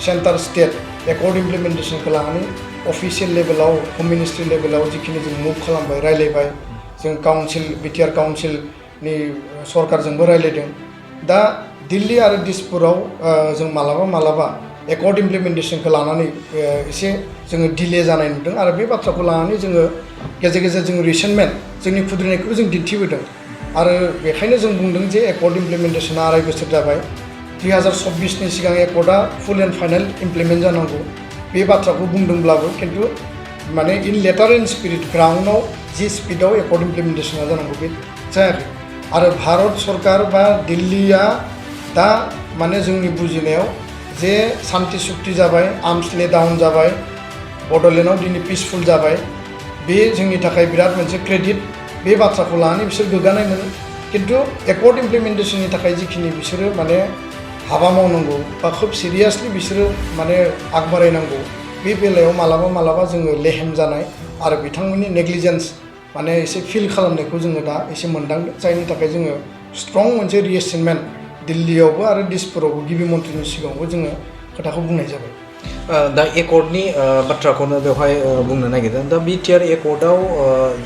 सेन्टार स्टेट एकर्ड इमप्लिमेन्टेशनखौ लानानै अफिसियेल लेभेलाव होम मिनिस्ट्रि लेभेलाव जिखिनि जों मुभ खालामबाय रायलायबाय जों काउन्सिल BTR काउन्सिलनि सरकारजोंबो रायलायदों दा दिल्ली आरो दिसपुराव जों मालाबा एकर्ड इमप्लिमेन्टेशनखौ लानानै एसे जोङो डिले जानाय नुदों आरो बे बाथ्राखौ लानानै जोङो गेजेर गेजेर जों रिसेन्टमेन्ट जोंनि खुद्रिनायखौ जों दिन्थिबोदों आरो बेखायनो जों बुंदों जे एकर्ड इमप्लिमेन्टेशना 2.5 बोसोर जाबाय 2024 नि सिगां एकर्डआ फुल एन्ड फाइनाल इमप्लिमेन्ट जानांगौ बे बाथ्राखौ बुंदोंब्लाबो किन्तु माने इन लेटार एन्ड स्पिरिट ग्राउन्डआव जि स्पिडआव एकर्ड इमप्लिमेन्टेशना जानांगौ बे जायाखै आरो भारत सरकार बा दिल्लीया दा माने जोंनि बुजिनायाव जे शान्ति सुक्ति जाबाय आर्म्स ले डाउन जाबाय बड'लेण्डआव दिनै पिसफुल जाबाय बे जोंनि थाखाय बिराद मोनसे क्रेडिट बे बाथ्राखौ लानानै बिसोर गोग्गानाय मोनो किन्तु एकर्ड इमप्लिमेन्टेशननि थाखाय जिखिनि बिसोरो माने हाबा मावनांगौ बा खोब सिरियासलि बिसोरो माने आगबारायनांगौ बे बेलायाव मालाबा जोङो लेहेम जानाय आरो बिथांमोननि नेग्लिजेन्स माने एसे फिल खालामनायखौ जोङो दा एसे मोनदांदों जायनि थाखाय जोङो स्ट्रं मोनसे रिएसेन्टमेन्ट दिल्लीयावबो आरो दिसपुरावबो गिबि मन्थ्रिनि सिगाङावबो जोङो खोथाखौ बुंनाय जाबाय दा एकर्डनि बाथ्राखौनो बेवहाय बुंनो नागिरदों दा BTR एकर्डआव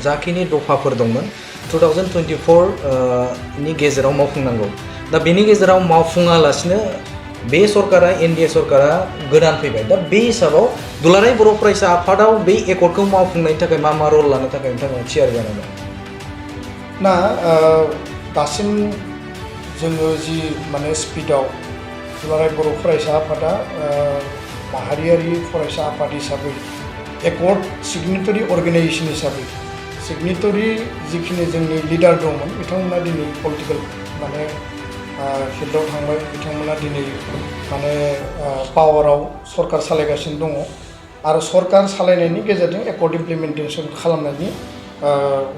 जाखिनि दफाफोर दंमोन 2024 नि गेजेराव मावफुंनांगौ दा बेनि गेजेराव मावफुङालासिनो बे सरकारा NDA सरकारा गोदान फैबाय दा बे हिसाबाव दुलाराय बर' फरायसा आफादाव बे एकर्डखौ मावफुंनायनि थाखाय मा रल लानो थाखाय नोंथाङा थियारि जानानै दं ना दासिम जोङो जि माने स्पिडआव दुलाराय बर' फरायसा आफादा माहारियारि फरायसा आफाद हिसाबै एकर्ड सिगनेटरि अर्गेनाइजेसन हिसाबै सिगनेटरि जिखिनि जोंनि लिडार दंमोन बिथांमोना दिनै पलिटिकेल माने फिल्डआव थांबाय बिथांमोना दिनै माने पावाराव सरकार सालायगासिनो दङ आरो सरकार सालायनायनि गेजेरजों एकर्ड इमप्लिमेन्टेशन खालामनायनि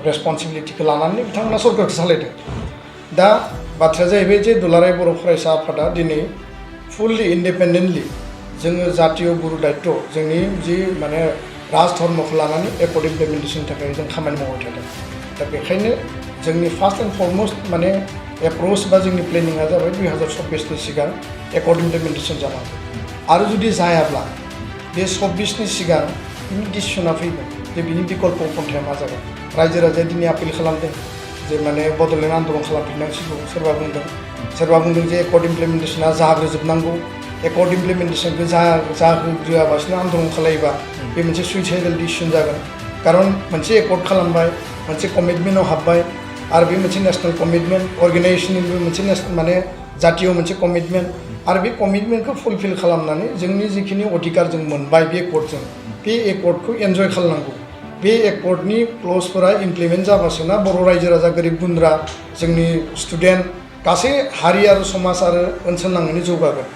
रेसपन्सिबिलिटिखौ लानानै बिथांमोना सरकारखौ सालायदों दा बाथ्राया जाहैबाय जे दुलाराय बर' फरायसा आफादा दिनै फुल्लि इन्डिपेन्डेन्टलि जोङो जातीय गुरु दायित्व जोंनि जि माने राज धर्मखौ लानानै एकर्ड इमप्लिमेन्टेशननि थाखाय जों खामानि मावबाय थादों दा बेखायनो जोंनि फार्स्ट एन्ड फरमस्ट माने एप्रोच बा जोंनि प्लेनिंआ जाबाय 2024 नि सिगां एकर्ड इमप्लिमेन्टेशन जानांगौ आरो जुदि जायाब्ला बे 24 नि सिगां बिनि डिसिसना फैगोन जे बिनि बिकल्प पन्थाया मा जागोन रायजो राजाया दिनै आपिल खालामदों जे माने बड'लेण्ड आन्दलन खालामफिननांसिगौ सोरबा बुंदों जे एकर्ड इमप्लिमेन्टेशना जाग्रोजोबनांगौ एकर्ड इमप्लिमेन्टेशनखौ जाग्रोआबासिनो आन्दलन खालायोबा बे मोनसे सुइसाइडेल डिसिसन जागोन खारन मोनसे एकर्ड खालामबाय मोनसे कमिटमेन्टआव हाबबाय आरो बे मोनसे नेशनेल कमिटमेन्ट अर्गेनाइजेसननिबो मोनसे माने जातीय मोनसे कमिटमेन्ट आरो बे कमिटमेन्टखौ फुलफिल खालामनानै जोंनि जिखिनि अधिकार जों मोनबाय बे एकर्डजों बे एकर्डखौ एन्जय खालामनांगौ बे एकर्डनि क्लजफोरा इमप्लिमेन्ट जाबासो ना बर' रायजो राजा गोरिब गुन्द्रा जोंनि स्टुडेन्ट गासै हारि आरो समाज आरो ओनसोल नाङैनो जौगागोन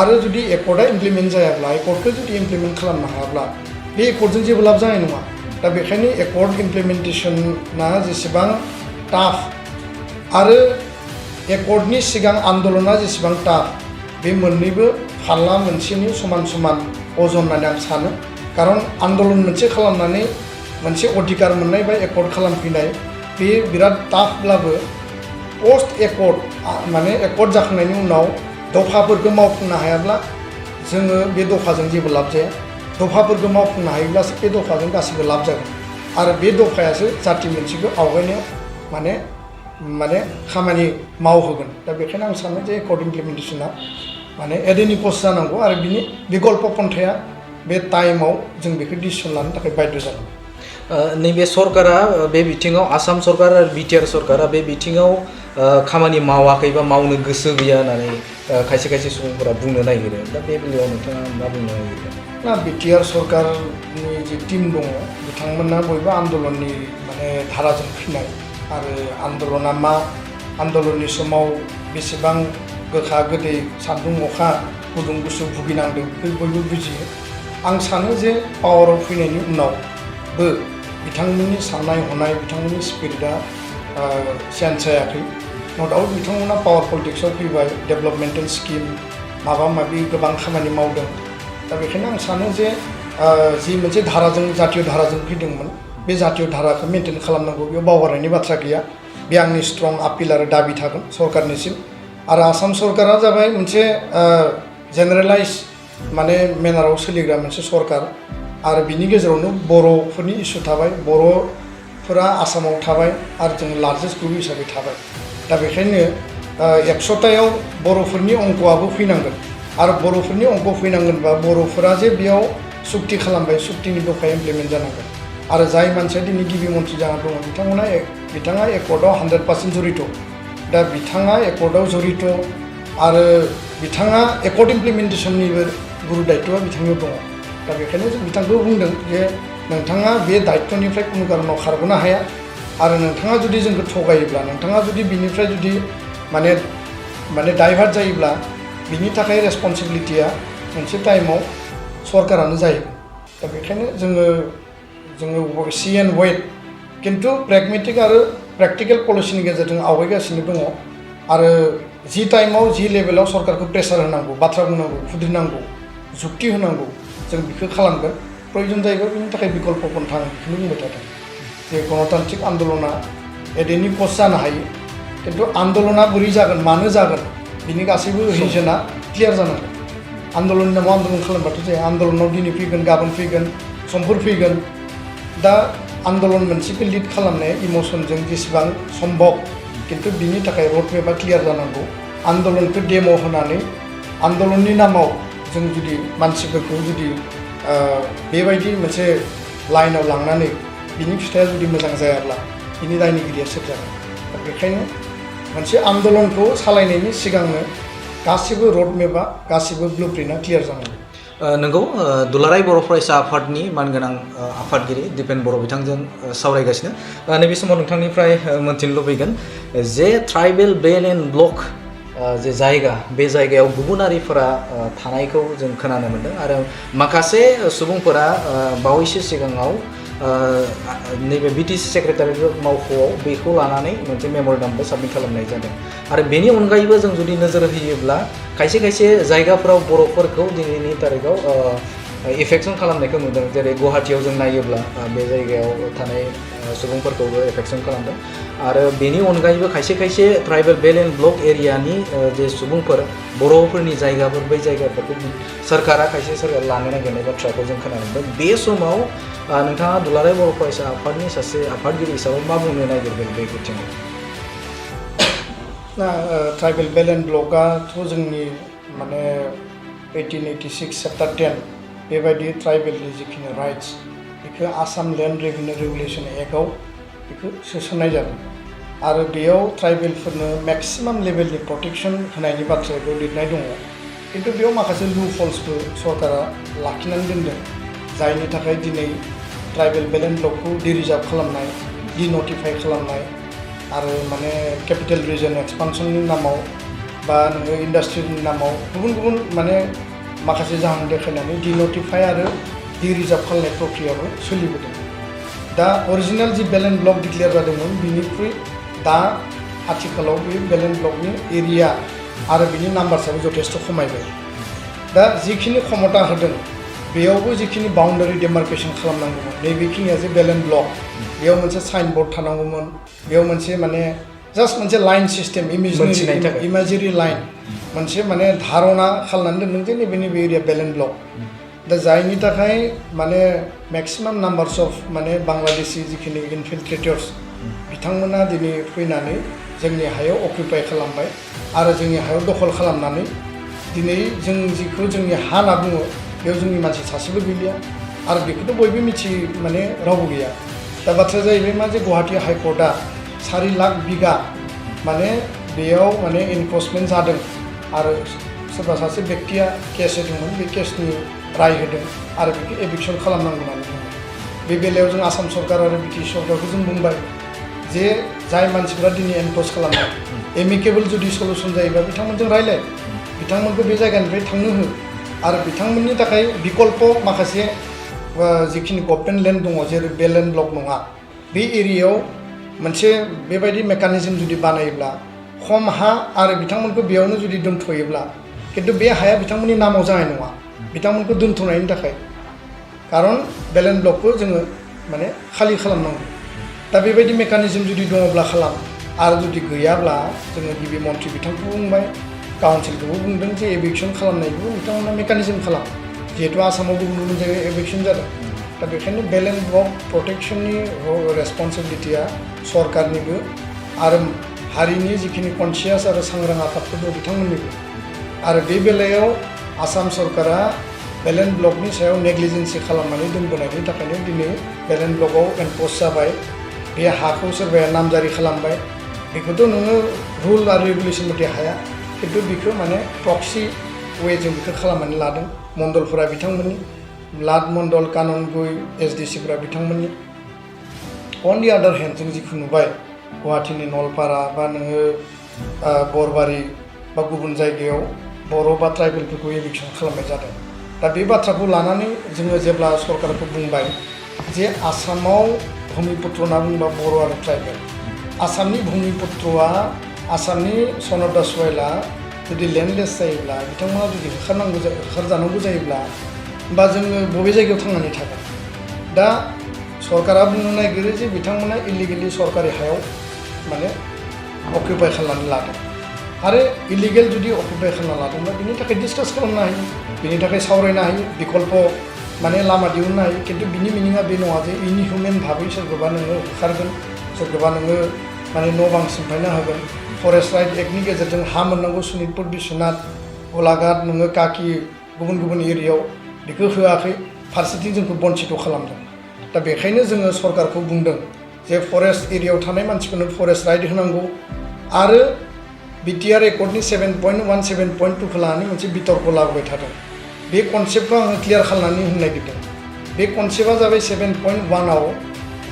आरो जुदि एकर्डआ इमप्लिमेन्ट जायाब्ला एकर्डखौ जुदि इमप्लिमेन्ट खालामनो हायाब्ला बे एकर्डजों जेबो लाब जानाय नङा दा बेखायनो एकर्ड इमप्लिमेन्टेशना जेसेबां टाफ आरो एकर्डनि सिगां आन्दलना जेसेबां टाफ बे मोननैबो फारला मोनसेनि समान अजन होननानै आं सानो खारन आन्दलन मोनसे खालामनानै मोनसे अधिकार मोननाय बा एकर्ड खालामफैनाय बे बिराद टाफब्लाबो पोस्ट एकर्ड माने एकर्ड जाखांनायनि उनाव दफाफोरखौ मावफुंनो हायाब्ला जोङो बे दफाजों जेबो लाब जाया दफाफोरखौ मावफुंनो हायोब्लासो बे दफाजों गासिबो लाब जागोन आरो बे दफायासो जाति मोनसेखौ आवगायनायाव माने खामानि मावहोगोन दा बेखायनो आं सानो जे एकर्ड इमप्लिमेन्टेसना माने एडेनिपस जानांगौ आरो बिनि बिकल्प पन्थाया बे टाइमाव जों बेखौ डिसिसन लानो थाखाय बाध्य जानांगौ नैबे सरकारा बे बिथिङाव आसाम सरकार आरो BTR सरकारा बे बिथिङाव खामानि मावाखै बा मावनो गोसो गैया होननानै खायसे खायसे सुबुंफोरा बुंनो नागिरो दा बे बेलायाव नोंथाङा मा बुंनो नागिरो ना BTR सरकारनि जे टीम दङ बिथांमोना बयबो आन्दलननि माने धाराजों फैनाय आरो आन्दलना मा आन्दलननि समाव बेसेबां गोखा गोदै सान्दुं अखा गुदुं गुसु भुगिनांदों बेखौ बयबो बुजियो आं सानो जे पावाराव फैनायनि उनावबो बिथांमोननि साननाय हनाय बिथांमोननि स्पिरिटआ चेन्ज जायाखै न' डाउट बिथांमोना पावार पलिटिक्सआव फैबाय डेभेलपमेन्टेल स्किम माबा माबि गोबां खामानि मावदों दा बेखायनो आं सानो जे जि मोनसे धाराजों जातीय धाराजों फैदोंमोन बे जातीय धाराखौ मेनटेन खालामनांगौ बेयाव बावगारनायनि बाथ्रा गैया बे आंनि स्ट्रं आपिल आरो दाबि थागोन सरकारनिसिम आरो आसाम सरकारा जाबाय मोनसे जेनेरेलाइज माने मेनाराव सोलिग्रा मोनसे सरकार आरो बिनि गेजेरावनो बर'फोरनि इस्यु थाबाय बर'फोरा आसामाव थाबाय आरो जों लार्जेस्ट ग्रुप हिसाबै थाबाय दा बेखायनो 100टायाव बर'फोरनि अंकआबो फैनांगोन आरो बर'फोरनि अंक फैनांगोनबा बर'फोरा जे बेयाव सुक्ति खालामबाय सुक्तिनि दफाया इमप्लिमेन्ट जानांगोन आरो जाय मानसिया दिनै गिबि मन्थ्रि जाना दङ बिथाङा एकर्डआव 100% जड़ित दा बिथाङा एकर्डआव जड़ित आरो बिथाङा एकर्ड इमप्लिमेन्टेसननिबो गुरु दायित्वआ बिथांनियाव दङ दा बेखायनो जों बिथांखौ बुंदों जे नोंथाङा बे दायित्वनिफ्राय कुनु कारनाव खारग'नो हाया आरो नोंथाङा जुदि जोंखौ थगायोब्ला नोंथाङा जुदि बिनिफ्राय जुदि माने डाइभार्ट जायोब्ला बिनि थाखाय रेसपन्सिबिलिटिया मोनसे टाइमाव सरकारानो जायो दा बेखायनो जोङो सी एन्ड वेट किन्तु प्रेगमेटिक आरो प्रेक्टिकेल पलिसिनि गेजेरजों आवगायगासिनो दङ आरो जि टाइमाव जि लेभेलाव सरकारखौ प्रेसार होनांगौ बाथ्रा बुंनांगौ खुद्रिनांगौ जुक्ति होनांगौ जों बेखौ खालामगोन प्रयोजन जायोबा बिनि थाखाय बिकल्प पन्था आं बेखौनो बुंबाय थादों जे गणतान्त्रिक आन्दलना एडेनि पस्ट जानो हायो किन्तु आन्दलना बोरै जागोन मानो जागोन बिनि गासैबो रिजोना क्लियार जानांगोन आन्दलननि नामाव आन्दलन खालामबाथ' जाया आन्दलनाव दिनै फैगोन गाबोन फैगोन समफोर फैगोन दा आन्दलन मोनसेखौ लिड खालामनाया इमसनजों जेसेबां सम्भब किन्तु बिनि थाखाय रडमेपआ क्लियार जानांगौ आन्दलनखौ डेम' होनानै आन्दलननि नामाव जों जुदि मानसिफोरखौ जुदि बेबायदि मोनसे लाइनाव लांनानै बिनि फिथाइया जुदि मोजां जायाब्ला बिनि दायनिगिरिया सोर जागोन दा बेखायनो मोनसे आन्दलनखौ सालायनायनि सिगांनो गासिबो रडमेपआ गासिबो ब्लुप्रिन्टआ क्लियार जानांगौ नंगौ दुलाराय बर' फरायसा आफादनि मानगोनां आफादगिरि दिपेन बर' बिथांजों सावरायगासिनो नैबे समाव नोंथांनिफ्राय मोनथिनो लुबैगोन जे ट्राइबेल बेल्ट एन्ड ब्लक जे जायगा बे जायगायाव गुबुनारिफोरा थानायखौ जों खोनानो मोन्दों आरो माखासे सुबुंफोरा बावैसो सिगाङाव नैबे BTC सेक्रेटारियेट मावख'आव बेखौ लानानै मोनसे मेम'रेन्डामबो साबमिट खालामनाय जादों आरो बेनि अनगायैबो जों जुदि नोजोर होयोब्ला खायसे खायसे जायगाफोराव बर'फोरखौ दिनैनि तारिखाव इफेक्सन खालामनायखौ नुदों जेरै गुवाहाटियाव जों नायोब्ला बे जायगायाव थानाय सुबुंफोरखौबो इफेक्सन खालामदों आरो बेनि अनगायैबो खायसे खायसे ट्राइबेल बेल्ट एन्ड ब्लक एरियानि जे सुबुंफोर बर'फोरनि जायगाफोर बै जायगाफोरखौ सरकारा लानो नागिरनाय बाथ्राखौ जों खोनानो मोनदों बे समाव नोंथाङा दुलाराय बर' फरायसा आफादनि सासे आफादगिरि हिसाबै मा बुंनो नागिरगोन बे बिथिङाव ट्राइबेल बेल्ट एन्ड ब्लकआथ' जोंनि माने 1886 चेप्टार 10 बेबायदि ट्राइबेलनि जिखिनि राइट्स बेखौ आसाम लेन्ड रेभिनिउ रेगुलेसन एक्टआव बेखौ सोसननाय जादों आरो बेयाव ट्राइबेलफोरनो मेक्सिमाम लेभेलनि प्रटेक्सन होनायनि बाथ्राखौ लिरनाय दङ किन्तु बेयाव माखासे लुपहल्सबो सरकारा लाखिनानै दोनदों जायनि थाखाय दिनै ट्राइबेल बेल्ट एन्ड ब्लकखौ डिरिजार्भ खालामनाय डिनटिफाइ खालामनाय आरो माने केपिटेल रिजन एक्सपान्सननि नामाव बा नोङो इन्डास्ट्रिनि नामाव गुबुन गुबुन माने माखासे जाहोन देखायनानै डिनटिफाइ आरो डिरिजार्भ खालामनाय प्रक्रियाबो सोलिबोदों दा original the belt and block declare जादोंमोन बिनिख्रुइ दा आथिखालाव बे बेल्ट एन्ड ब्लकनि एरिया आरो बिनि नाम्बार्सआबो जथेस्थ' खमायबाय दा जिखिनि क्षमता होदों बेयावबो जिखिनि बाउन्डारि डेमार्केसन खालामनांगौमोन नैबेखिनिया जे बेलेन ब्लक बेयाव मोनसे साइन बोर्ड थानांगौमोन बेयाव मोनसे माने जास्ट मोनसे लाइन सिस्टेम इमेजिनारि लाइन मोनसे माने धारना खालामनानै दोनदों जे नैबे एरिया बेलेन ब्लक दा जायनि थाखाय माने मेक्सिमाम नाम्बार्स अफ माने बांलादेशी जिखिनि इनफिल्ट्रेटर्स बिथांमोना दिनै फैनानै जोंनि हायाव अकुपाय खालामबाय आरो जोंनि हायाव दखल खालामनानै दिनै जों जिखौ जोंनि हा होनना बुङो बेयाव जोंनि मानसि सासेबो गैलिया आरो बेखौथ' बयबो माने रावबो गैया दा बाथ्राया जाहैबाय मा जे गुवाहाटी हाइकर्टआ 4 लाख बिगा माने बेयाव माने एनफर्समेन्ट जादों आरो सोरबा सासे बेक्तिया केस होदोंमोन बे केसनि राय होदों आरो बेखौ एभिक्सन खालामनांगौ होननानै बुङो बे बेलायाव जों आसाम सरकार आरो BTR सरकारखौ जों बुंबाय जे जाय मानसिफ्रा दिनै एनफर्स खालामनाय एमिकेबल जुदि सलुसन जायोबा बिथांमोनजों रायलाय बिथांमोनखौ बे जायगानिफ्राय थांनो हो आरो बिथांमोननि थाखाय बिकल्प माखासे जिखिनि गभर्नमेन्ट लेन्ड दङ जेरै बेलेन ब्लक नङा बे एरियायाव मोनसे बेबायदि मेकानिजम जुदि बानायोब्ला खम हा आरो बिथांमोनखौ बेयावनो जुदि दोनथ'योब्ला खिन्थु बे हाया बिथांमोननि नामाव जानाय नङा बिथांमोनखौ दोनथ'नायनि थाखाय खारन बेलेन ब्लकखौ जोङो माने खालि खालामनांगौ दा बेबायदि मेकानिजम जुदि दङब्ला खालाम आरो जुदि गैयाब्ला जोङो गिबि मन्थ्रि बिथांखौबो बुंबाय काउन्सिलखौबो बुंदों जे एभिक्सन खालामनायखौ बिथांमोना मेकानिजम खालाम जिहेतु आसामाव गुबुन गुबुन जायगायाव एभिक्सन जादों दा बेखायनो बेलेन ब्लक प्रटेक्शननि रेसपन्सिबिलिटिया सरकारनिबो आरो हारिनि जिखिनि कनसियास आरो सांग्रां आफादफोर दं बिथांमोननिबो आरो बे बेलायाव आसाम सरकारा बेलेन ब्लकनि सायाव नेग्लिजेन्सि खालामनानै दोनबोनायनि थाखायनो दिनै बेलेन ब्लकआव एनफर्स जाबाय बे हाखौ सोरबाया नामजारि खालामबाय बेखौथ' नोङो रुल आरो रेगुलेसन मथे हाया खिन्थु बेखौ माने प्रक्सि वेजों बेखौ खालामनानै लादों मण्डलफोरा बिथांमोननि लाद मण्डल काननगुइ SDCफोरा बिथांमोननि अन दि आदार हेन्ड जों जिखौ नुबाय गुवाहाटीनि नलपारा बा नोङो बरबारि बा गुबुन जायगायाव बर' बा ट्राइबेलफोरखौ एभिक्सन खालामनाय जादों दा बे बाथ्राखौ लानानै जोङो जेब्ला सरकारखौ बुंबाय जे आसामाव भुमिपुत्र होनना बुंबा बर' आरो ट्राइबेल आसामनि भुमिपुत्रआ आसामनि सनदा सयला जुदि लेन्डलेस जायोब्ला बिथांमोना जुदि होखारजानांगौ जायोब्ला होमबा जोङो बबे जायगायाव थांनानै थागोन दा सरकारा बुंनो नागिरो जे बिथांमोना इलिगेलि सरकारि हायाव माने अकुपाय खालामनानै लादों आरो इलिगेल जुदि अकुपाय खालामना लादोंब्ला बिनि थाखाय डिसकास खालामनो हायो बिनि थाखाय सावरायनो हायो बिकल्प माने लामा दिहुननो हायो खिन्थु बिनि मिनिङा बे नङा जे इनहिउमेन भाबै सोरखौबा नोङो होखारगोन सोरखौबा नोङो माने न' बां सिमफायना होगोन फरेस्ट राइट एक्टनि गेजेरजों हा मोननांगौ सनितपुर बिश्वनाथ गलाघाट नोङो काकि गुबुन गुबुन एरियायाव बेखौ होआखै फारसेथिं जोंखौ बन्सित खालामदों दा बेखायनो जोङो सरकारखौ बुंदों जे फरेस्ट एरियायाव थानाय मानसिफोरनो फरेस्ट राइट होनांगौ आरो BTR Accordनि 7.1 7.2खौ लानानै मोनसे बितर्क लाबोबाय थादों बे कनसेप्टखौ आङो क्लियार खालामनानै होनो नागिरदों बे कनसेप्टआ जाबाय 7.1आव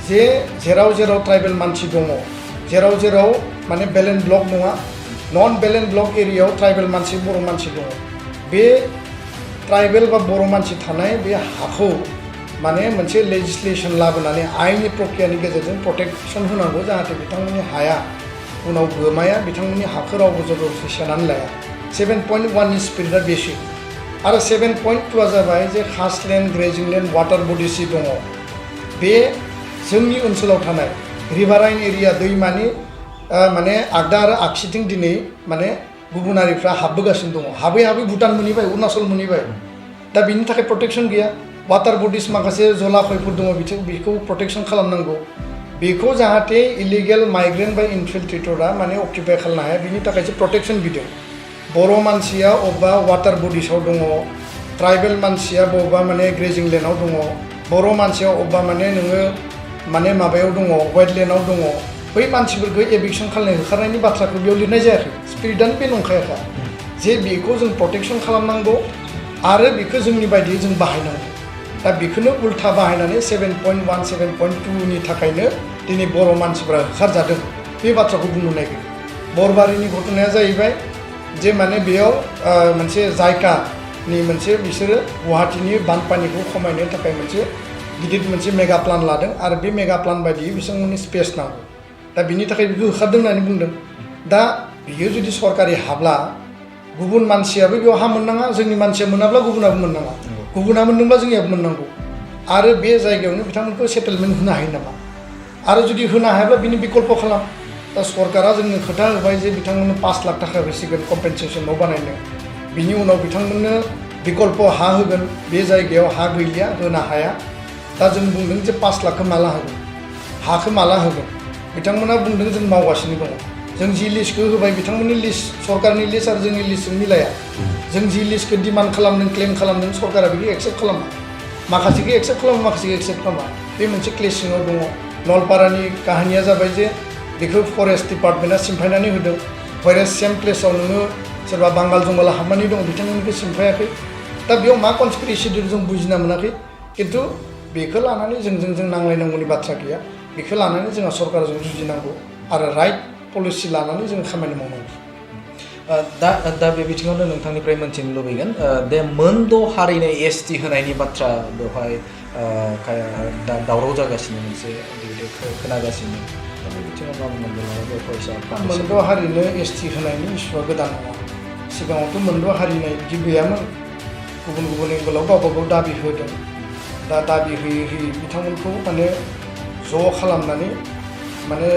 जे जेराव जेराव ट्राइबेल मानसि दङ जेराव जेराव माने बेलेन ब्लक नङा नन बेलेन ब्लक एरियायाव ट्राइबेल मानसि बर' मानसि दङ बे ट्राइबेल बा बर' मानसि थानाय बे हाखौ माने मोनसे लेजिस्लेसन लाबोनानै आइननि प्रक्रियानि गेजेरजों प्रटेक्सन होनांगौ जाहाथे बिथांमोननि हाया उनाव गोमाया बिथांमोननि हाखौ रावबो जबरदस्ति सेनानै लाया 7.1नि स्पिरिटआ बेसो आरो 7.2आ जाबाय जे खासलेन्ड ग्रेजिंलेन्ड वाटार बडिसि दङ बे जोंनि ओनसोलाव थानाय रिभाराइन एरिया दैमानि माने आगदा आरो आगसिथिं दिनै माने गुबुनारिफ्रा हाबबोगासिनो दङ हाबै हाबै भुटान मोनहैबाय अरुणाचल मोनहैबाय दा बिनि थाखाय प्रटेक्सन गैया वाटार बडिस माखासे जलाखयफोर दङ बेखौ प्रटेक्सन खालामनांगौ बेखौ जाहाथे इलिगेल माइग्रेन्ट बा इनफिल्ट्रेटरा माने अक्युपाय खालामनो हाया बिनि थाखायसो प्रटेक्सन बिदों बर' मानसिया अबेबा वाटार बडिसाव दङ ट्राइबेल मानसिया बबेबा माने ग्रेजिं लेन्डआव दङ बर' मानसिया अबेबा माने नोङो माने माबायाव दङ वेटलेन्डआव दङ बै मानसिफोरखौ एभिक्सन खालामनाय होखारनायनि बाथ्राखौ बेयाव लिरनाय जायाखै स्पिरिटआनो बे नंखायाखा जे बेखौ जों प्रटेक्सन खालामनांगौ आरो बेखौ जोंनि बायदियै जों बाहायनांगौ दा बेखौनो उल्था बाहायनानै 7.1 7.2नि थाखायनो दिनै बर' मानसिफ्रा होखारजादों बे बाथ्राखौ बुंनो नागिरो बरबारिनि घटनाया जाहैबाय जे माने बेयाव मोनसे जायगानि मोनसे बिसोरो गुवाहाटीनि बानपानिखौ खमायनो थाखाय मोनसे गिदिर मोनसे मेगा प्लान लादों आरो बे मेगा प्लान बायदियै बिसोरनि स्पेस नांगौ दा बिनि थाखाय बेखौ होखारदों होननानै बुंदों दा बियो जुदि सरकारि हाब्ला गुबुन मानसियाबो बेयाव हा मोननाङा जोंनि मानसिया मोनाब्ला गुबुनाबो मोननाङा गुबुना मोनदोंब्ला जोंनियाबो मोननांगौ आरो बे जायगायावनो बिथांमोनखौ सेटेलमेन्ट होनो हायो नामा आरो जुदि होनो हायाब्ला बिनि बिकल्प खालाम दा सरकारा जोंनो खोथा होबाय जे बिथांमोननो 5 लाख थाखा होसिगोन कम्पेनसेसन न' बानायनो बिनि उनाव बिथांमोननो बिकल्प हा होगोन बे जायगायाव हा गैलिया होनो हाया दा जों बुंदों जे 5 लाखखौ माला होगोन हाखौ माला होगोन बिथांमोना बुंदों जों मावगासिनो दङ जों जि लिस्टखौ होबाय बिथांमोननि लिस्ट सरकारनि लिस्ट आरो जोंनि लिस्टजों मिलाया जों जि लिस्टखौ डिमान्ड खालामदों क्लेम खालामदों सरकारा बेखौ एक्सेप्ट खालामा माखासेखौ एक्सेप्ट खालामो माखासेखौ एक्सेप्ट खालामा बे मोनसे क्लेश सिङाव दङ नलपारानि काहानिया जाबाय जे बेखौ फरेस्ट डिपार्टमेन्टआ सिमफायनानै होदों हयरे सेम प्लेसाव नोङो सोरबा बांगाल जंगाला हाबनानै दं बिथांमोनखौ सिमफायाखै दा बेयाव मा कनस्पिरेसि दं जों बुजिना मोनाखै खिन्थु बेखौ लानानै जों नांलायनांगौनि बाथ्रा गैया बेखौ लानानै जोंहा सरकारजों जुजिनांगौ आरो राइट पलिसि लानानै जों खामानि मावनांगौ दा बे बिथिङावनो नोंथांनिफ्राय मोनथिनो लुबैगोन दे मोनद' हारिनो एसटि होनायनि बाथ्रा बेवहाय दा दावराव जागासिनो मोनसे बेबायदि खोनागासिनो बे बिथिङाव मा बुंनांगोन मोनद' हारिनो एसटि होनायनि इस्युआ गोदान नङा सिगाङावथ' मोनद' हारिनाय बिदि गैयामोन गुबुन गुबुन एंगलाव गावबा गाव दाबि होदों दा दाबि होयै होयै बिथांमोनखौ माने ज' खालामनानै माने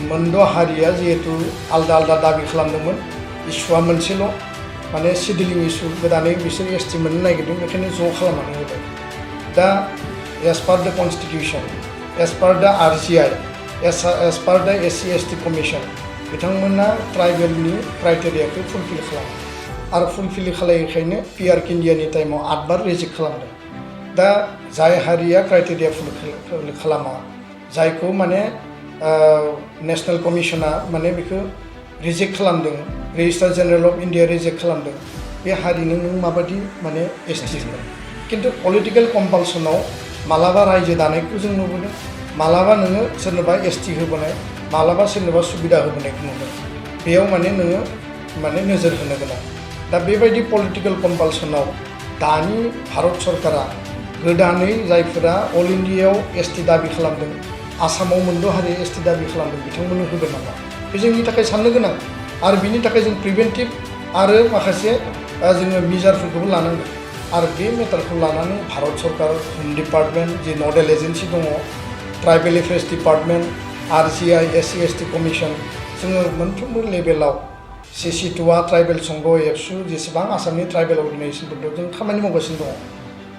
मोनद' हारिया जिहेतु आलदा आलदा दाबि खालामदोंमोन इस्युआ मोनसेल' माने सिडिलिं इस्यु गोदानै बिसोर एसटि मोननो नागिरदों बेखायनो ज' खालामनानै होबाय दा एज पार द कनस्टिटिउसन एज पार द RGI एज पार द SC ST कमिसन बिथांमोना ट्राइबेलनि क्राइटेरियाखौ फुलफिल खालामो आरो फुलफिल खालामैखायनो PR इन्डियानि टाइमाव 8 बार रिजेक्ट खालामदों दा जाय हारिया क्राइटेरिया फुलफिल खालामा जायखौ माने नेशनेल कमिसना माने बेखौ रिजेक्ट खालामदों registrar general of India reject खालामदों बे हारिनो नों माबायदि माने एसटि होगोन खिन्थु पलिटिकेल कम्पालसनाव मालाबा रायजो दानायखौ जों नुबोदों मालाबा नोङो सोरनोबा एसटि होबोनाय मालाबा सोरनोबा सुबिदा होबोनायखौ नुदों बेयाव माने नोङो माने नोजोर होनो गोनां दा बेबायदि पलिटिकेल कम्पालसनाव दानि भारत सरकारा गोदानै जायफोरा अल इन्डियायाव एसटि दाबि खालामदों आसामाव मोनद' हारि एसटि दाबि खालामदों बिथांमोननो होगोन नामा बे जोंनि थाखाय साननो गोनां आरो बिनि थाखाय जों प्रिभेन्टिभ आरो माखासे जोङो मेजारफोरखौबो लानांगोन आरो बे मेटारखौ लानानै भारत सरकार होम डिपार्टमेन्ट जे नडेल एजेन्सि दङ tribal affairs department RGI SC ST commission जोङो मोनफ्रोमबो लेभेलाव CC2आ ट्राइबेल संघ ABSU जेसेबां आसामनि ट्राइबेल अर्गेनाइजेसनफोर दं जों खामानि मावगासिनो दङ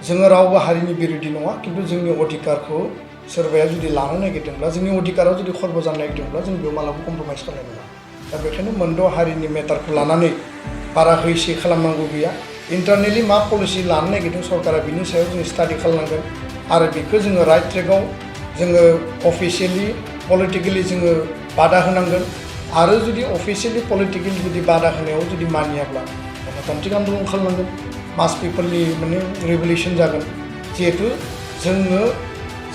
जोङो रावबो हारिनि बिरोधि नङा खिन्थु जोंनि अधिकारखौ सोरबाया जुदि लानो नागिरदोंब्ला जोंनि अधिकाराव जुदि खर्ब जानो नागिरदोंब्ला जों बेयाव मालाबा कमप्रमाइज खालामनो नङा दा बेखायनो मोनद' हारिनि मेटारखौ लानानै बारा हैसे खालामनांगौ गैया इन्टारनेलि मा पलिसि लानो नागिरदों सरकारा बिनि सायाव जों स्टाडि खालामनांगोन आरो बेखौ जोङो राइट ट्रेकआव जोङो अफिसियेलि पलिटिकेलि जोङो बादा होनांगोन आरो जुदि अफिसियेलि पलिटिकेलि जुदि बादा होनायाव जुदि मानियाब्ला गणतान्त्रिक आन्दलन खालामनांगोन मास पिपलनि माने रिभलिउसन जागोन जिहेतु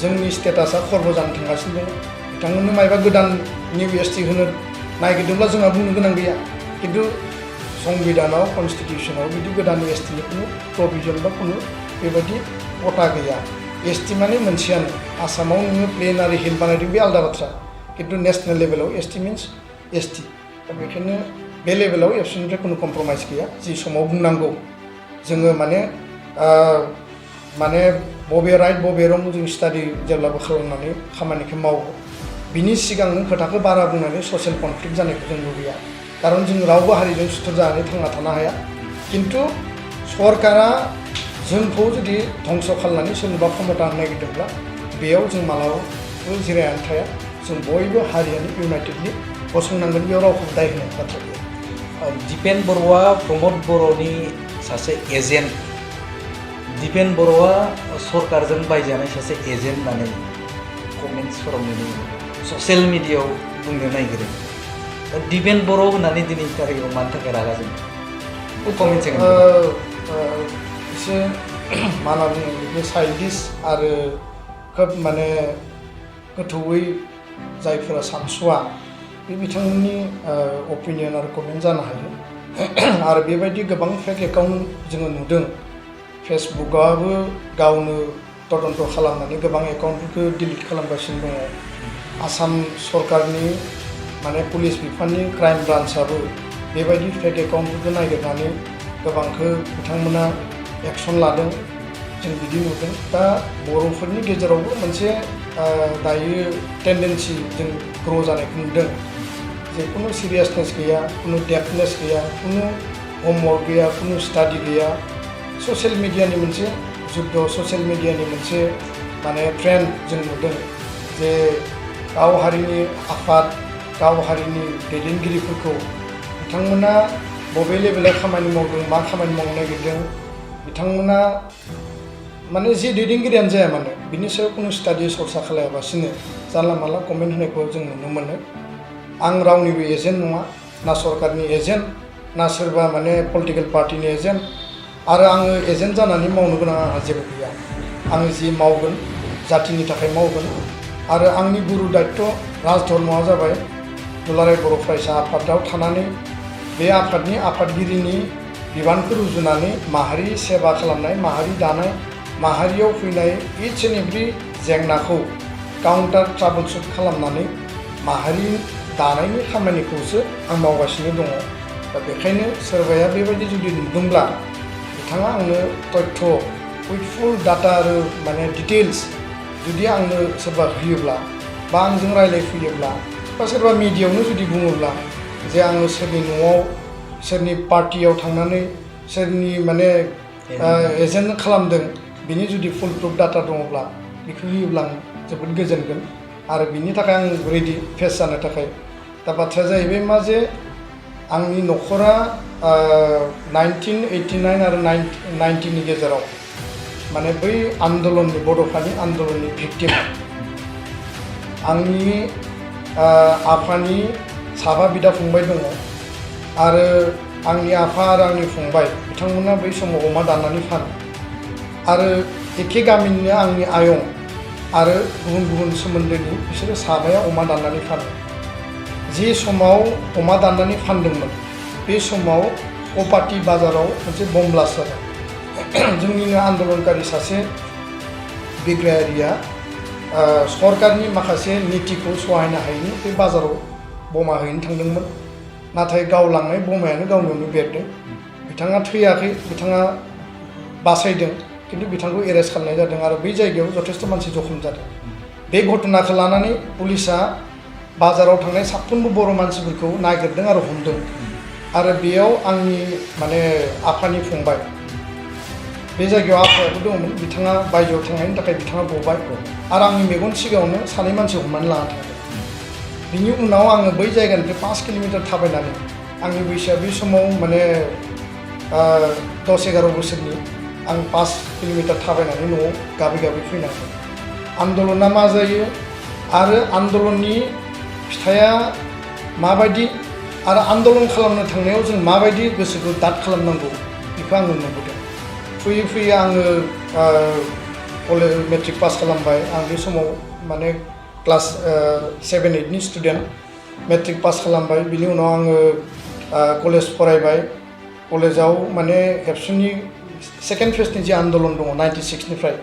जोंनि स्टेटासा खर्ब जानो थांगासिनो दङ बिथांमोननो मायबा गोदान निउ एसटि होनो नागिरदोंब्ला जोंहा बुंनो गोनां गैया खिन्थु संबिधानाव कनस्टिटिउसनाव बिदि गोदान एसटिनि कुनु प्रभिजन बा कुनु बेबायदि खथा गैया एसटि माने मोनसेयानो आसामाव नोङो प्लेन आरो हिल बानायदों बे आलादा बाथ्रा खिन्थु नेसनेल लेभेलाव एसटि मिन्स एसटि दा बेखायनो बे लेभेलाव एबसुनिफ्राय कुनु कमप्रमाइज गैया जि समाव बुंनांगौ जोङो माने बबे राइट बबे रं जों स्टाडि जेब्लाबो खालामनानै खामानिखौ मावो बिनि सिगां नों खोथाखौ बारा बुंनानै ससियेल कनफ्लिक्ट जानायखौ जों लुबैया खारन जों रावबो हारिजों सुथुर जानानै थांना थानो हाया खिन्थु सरकारा जोंखौ जुदि धंस खालामनानै सोरनोबा क्षमता होनो नागिरदोंब्ला बेयाव जों मालाबाबो जिरायनानै थाया जों बयबो हारियानो इउनाइटेडलि गसंनांगोन बेयाव रावखौ दाय होनाय बाथ्रा गैया दिपेन बर'आ प्रमद बर'नि सासे एजेन्ट दिपेन बर'आ सरकारजों बायजानाय सासे एजेन्ट होननानै कमेन्ट्सफोराव नुनो ससियेल मिडियायाव बुंनो नागिरो दिपेन बर' होननानै दिनै तारिखाव मानि थाखाय रागा जोङो कमेन्ट एसे मा होनना बुङो बेखौ साइन्टिस आरो खोब माने गोथौयै जायफोरा सानसुवा बे बिथांमोननि अपिनियन आरो कमेन्ट जानो हायो आरो बेबायदि गोबां फेक एकाउन्ट जोङो नुदों फेसबुकआबो गावनो तदन्त खालामनानै गोबां एकाउन्टफोरखौ डिलिट खालामगासिनो दङ आसाम सरकारनि माने पुलिस बिफाननि क्राइम ब्रान्चआबो बेबायदि फेक एकाउन्टफोरखौ नागिरनानै गोबांखौ बिथांमोना एक्सन लादों जों बिदि नुदों दा बर'फोरनि गेजेरावबो मोनसे दायो टेन्डेन्सि जों ग्र' जानायखौ नुदों जिखुनु सिरियासनेस गैया कुनु डेप्थनेस गैया कुनु होमवर्क गैया कुनु स्टाडि गैया ससियेल मिडियानि मोनसे जुद्ध ससियेल मिडियानि मोनसे माने ट्रेन्ड जों नुदों जे गाव हारिनि आफाद गाव हारिनि दैदेनगिरिफोरखौ बिथांमोना बबे लेभेलाव खामानि मावदों मा खामानि मावनो नागिरदों बिथांमोना माने जि दैदेनगिरियानो जाया मानो बिनि सायाव कुनु स्टाडि सरसा खालायाबासिनो जानला मानला कमेन्ट होनायखौ जों नुनो मोनो आं रावनिबो एजेन्ट नङा ना सरकारनि एजेन्ट ना सोरबा माने पलिटिकेल पार्टिनि एजेन्ट आरो आङो एजेन्ट जानानै मावनो गोनां आंहा जेबो गैया आङो जि मावगोन जातिनि थाखाय मावगोन आरो आंनि गुरु दायित्व राजधर्मआ जाबाय दुलाराय बर' फरायसा आफादाव थानानै बे आफादनि आफादगिरिनि बिबानखौ रुजुनानै माहारि सेबा खालामनाय माहारि दानाय माहारियाव फैनाय इच एन्ड एभ्रि जेंनाखौ काउन्टार ट्राबल शुट खालामनानै माहारि दानायनि खामानिखौसो आं मावगासिनो दङ दा बेखायनो सोरबाया बेबायदि जुदि नुदोंब्ला बिथाङा आंनो तथ्य उइथ फुल डाटा आरो माने डिटेल्स जुदि आंनो सोरबा होयोब्ला बा आंजों रायलायफैयोब्ला बा सोरबा मिडियायावनो जुदि बुङोब्ला जे आङो सोरनि न'आव सोरनि पार्टियाव थांनानै सोरनि माने एजेन्ट खालामदों बिनि जुदि फुल प्रुफ डाटा दङब्ला बेखौ होयोब्ला आं जोबोद गोजोनगोन आरो बिनि थाखाय आं रेडि फेस जानो थाखाय दा बाथ्राया जाहैबाय मा जे आंनि न'खरा 1989 आरो 90नि गेजेराव माने बै आन्दलननि बड'फानि आन्दलननि भिक्टिम आंनि आफानि साबा बिदा फंबाय दङ आरो आंनि आफा आरो आंनि फंबाय बिथांमोना बै समाव अमा दाननानै फानो आरो एखे गामिनिनो आंनि आयं आरो गुबुन गुबुन सोमोन्दोनि बिसोरो साबाया अमा दाननानै फानो जि समाव अमा दाननानै फानदोंमोन बे समाव कपाटि बाजाराव मोनसे बम ब्लास्ट जादों जोंनिनो आन्दलनकारि सासे बिग्रायारिया सरकारनि माखासे नीतिखौ सहायनो हायैनि बे बाजाराव बमा हैनो थांदोंमोन नाथाय गावलांनाय बमायानो गावनियावनो बेरदों बिथाङा थैयाखै बिथाङा बासायदों किन्तु बिथांखौ एरेस्ट खालामनाय जादों आरो बै जायगायाव जथेस्थ मानसि जखम जादों बे घटनाखौ लानानै पुलिसा बाजाराव थांनाय साफ्रोमबो बर' मानसिफोरखौ नागिरदों आरो हमदों आरो बेयाव आंनि माने आफानि फंबाय बे जायगायाव आफायाबो दंमोन बिथाङा बायजोआव थांनायनि थाखाय बिथाङा गबाय आरो आंनि मेगन सिगाङावनो सानै मानसि हमनानै लाना थांदों बिनि उनाव आङो बै जायगानिफ्राय 5 किल'मिटार थाबायनानै आंनि बैसोआ बै समाव माने 10-11 बोसोरनि आं 5 किल'मिटार थाबायनानै न'आव गाबै गाबै फैनांगौ आन्दलना मा जायो आरो आन्दलननि फिथाइया माबायदि आरो आन्दलन खालामनो थांनायाव जों माबायदि गोसोखौ दाद खालामनांगौ बेखौ आङो नुबोदों फैयै फैयै आङो कलेज मेट्रिक पास खालामबाय आं बे समाव माने क्लास 7-8नि स्टुडेन्ट मेट्रिक पास खालामबाय बिनि उनाव आङो कलेज फरायबाय कलेजाव माने एबसुनि सेकेन्ड फेजनि जे आन्दलन दङ 96निफ्राय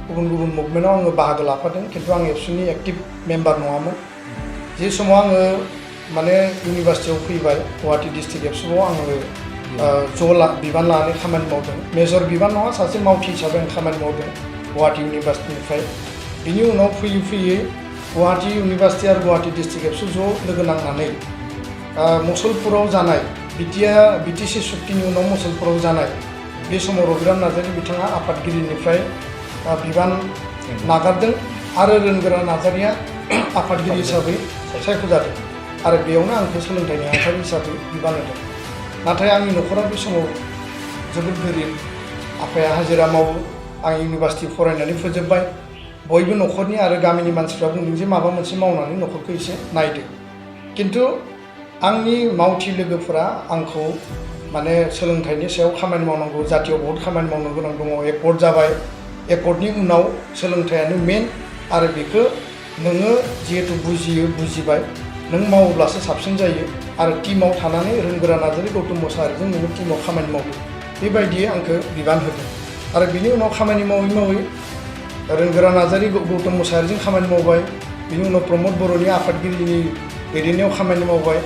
गुबुन गुबुन मुभमेन्टआव आङो बाहागो लाफादों खिन्थु आं एबसुनि एक्टिभ मेम्बार नङामोन जे समाव आङो माने इउनिभार्सिटियाव फैबाय गुवाहाटि डिस्ट्रिक्ट एबसुआव आङो बिबान लानानै खामानि मावदों मेजर बिबान नङा सासे मावथि हिसाबै आं खामानि मावदों गुवाहाटि इउनिभार्सिटिनिफ्राय बिनि उनाव फैयै फैयै गुवाहाटि इउनिभार्सिटि आरो गुवाहाटि डिस्ट्रिक्ट एबसु ज' लोगो नांनानै मुसलपुराव जानाय बिटिसि सुक्तिनि उनाव मुसलपुराव जानाय बे समाव रबिराम नार्जारि बिथाङा आफादगिरिनिफ्राय बिबान नागारदों आरो रोनगोरा नार्जारिया आफादगिरि हिसाबै सायख'जादों आरो बेयावनो आंखौ सोलोंथाइनि आफाद हिसाबै बिबान होदों नाथाय आंनि न'खरा बे समाव जोबोद गोरिब आफाया हाजिरा मावो आं इउनिभार्सिटि फरायनानै फोजोबबाय बयबो न'खरनि आरो गामिनि मानसिफ्रा बुंदों जे माबा मोनसे मावनानै न'खरखौ एसे नायदो किन्तु आंनि मावथि लोगोफोरा आंखौ माने सोलोंथाइनि सायाव खामानि मावनांगौ जातियाव बहुत खामानि मावनो गोनां दङ एकर्ड जाबाय एकर्डनि उनाव सोलोंथाइयानो मेन आरो बेखौ नोङो जिहेतु बुजिबाय नों मावोब्लासो साबसिन जायो आरो टिमाव थानानै रोनगोरा नार्जारि गौतम मोसाहारिजों नोङो टिमाव खामानि मावदो बेबायदियै आंखौ बिबान होदों आरो बिनि उनाव खामानि मावै मावै रोनगोरा नार्जारि गौतम मोसाहारिजों खामानि मावबाय बिनि उनाव प्रमद बर'नि आफादगिरिनि दैदेननायाव खामानि मावबाय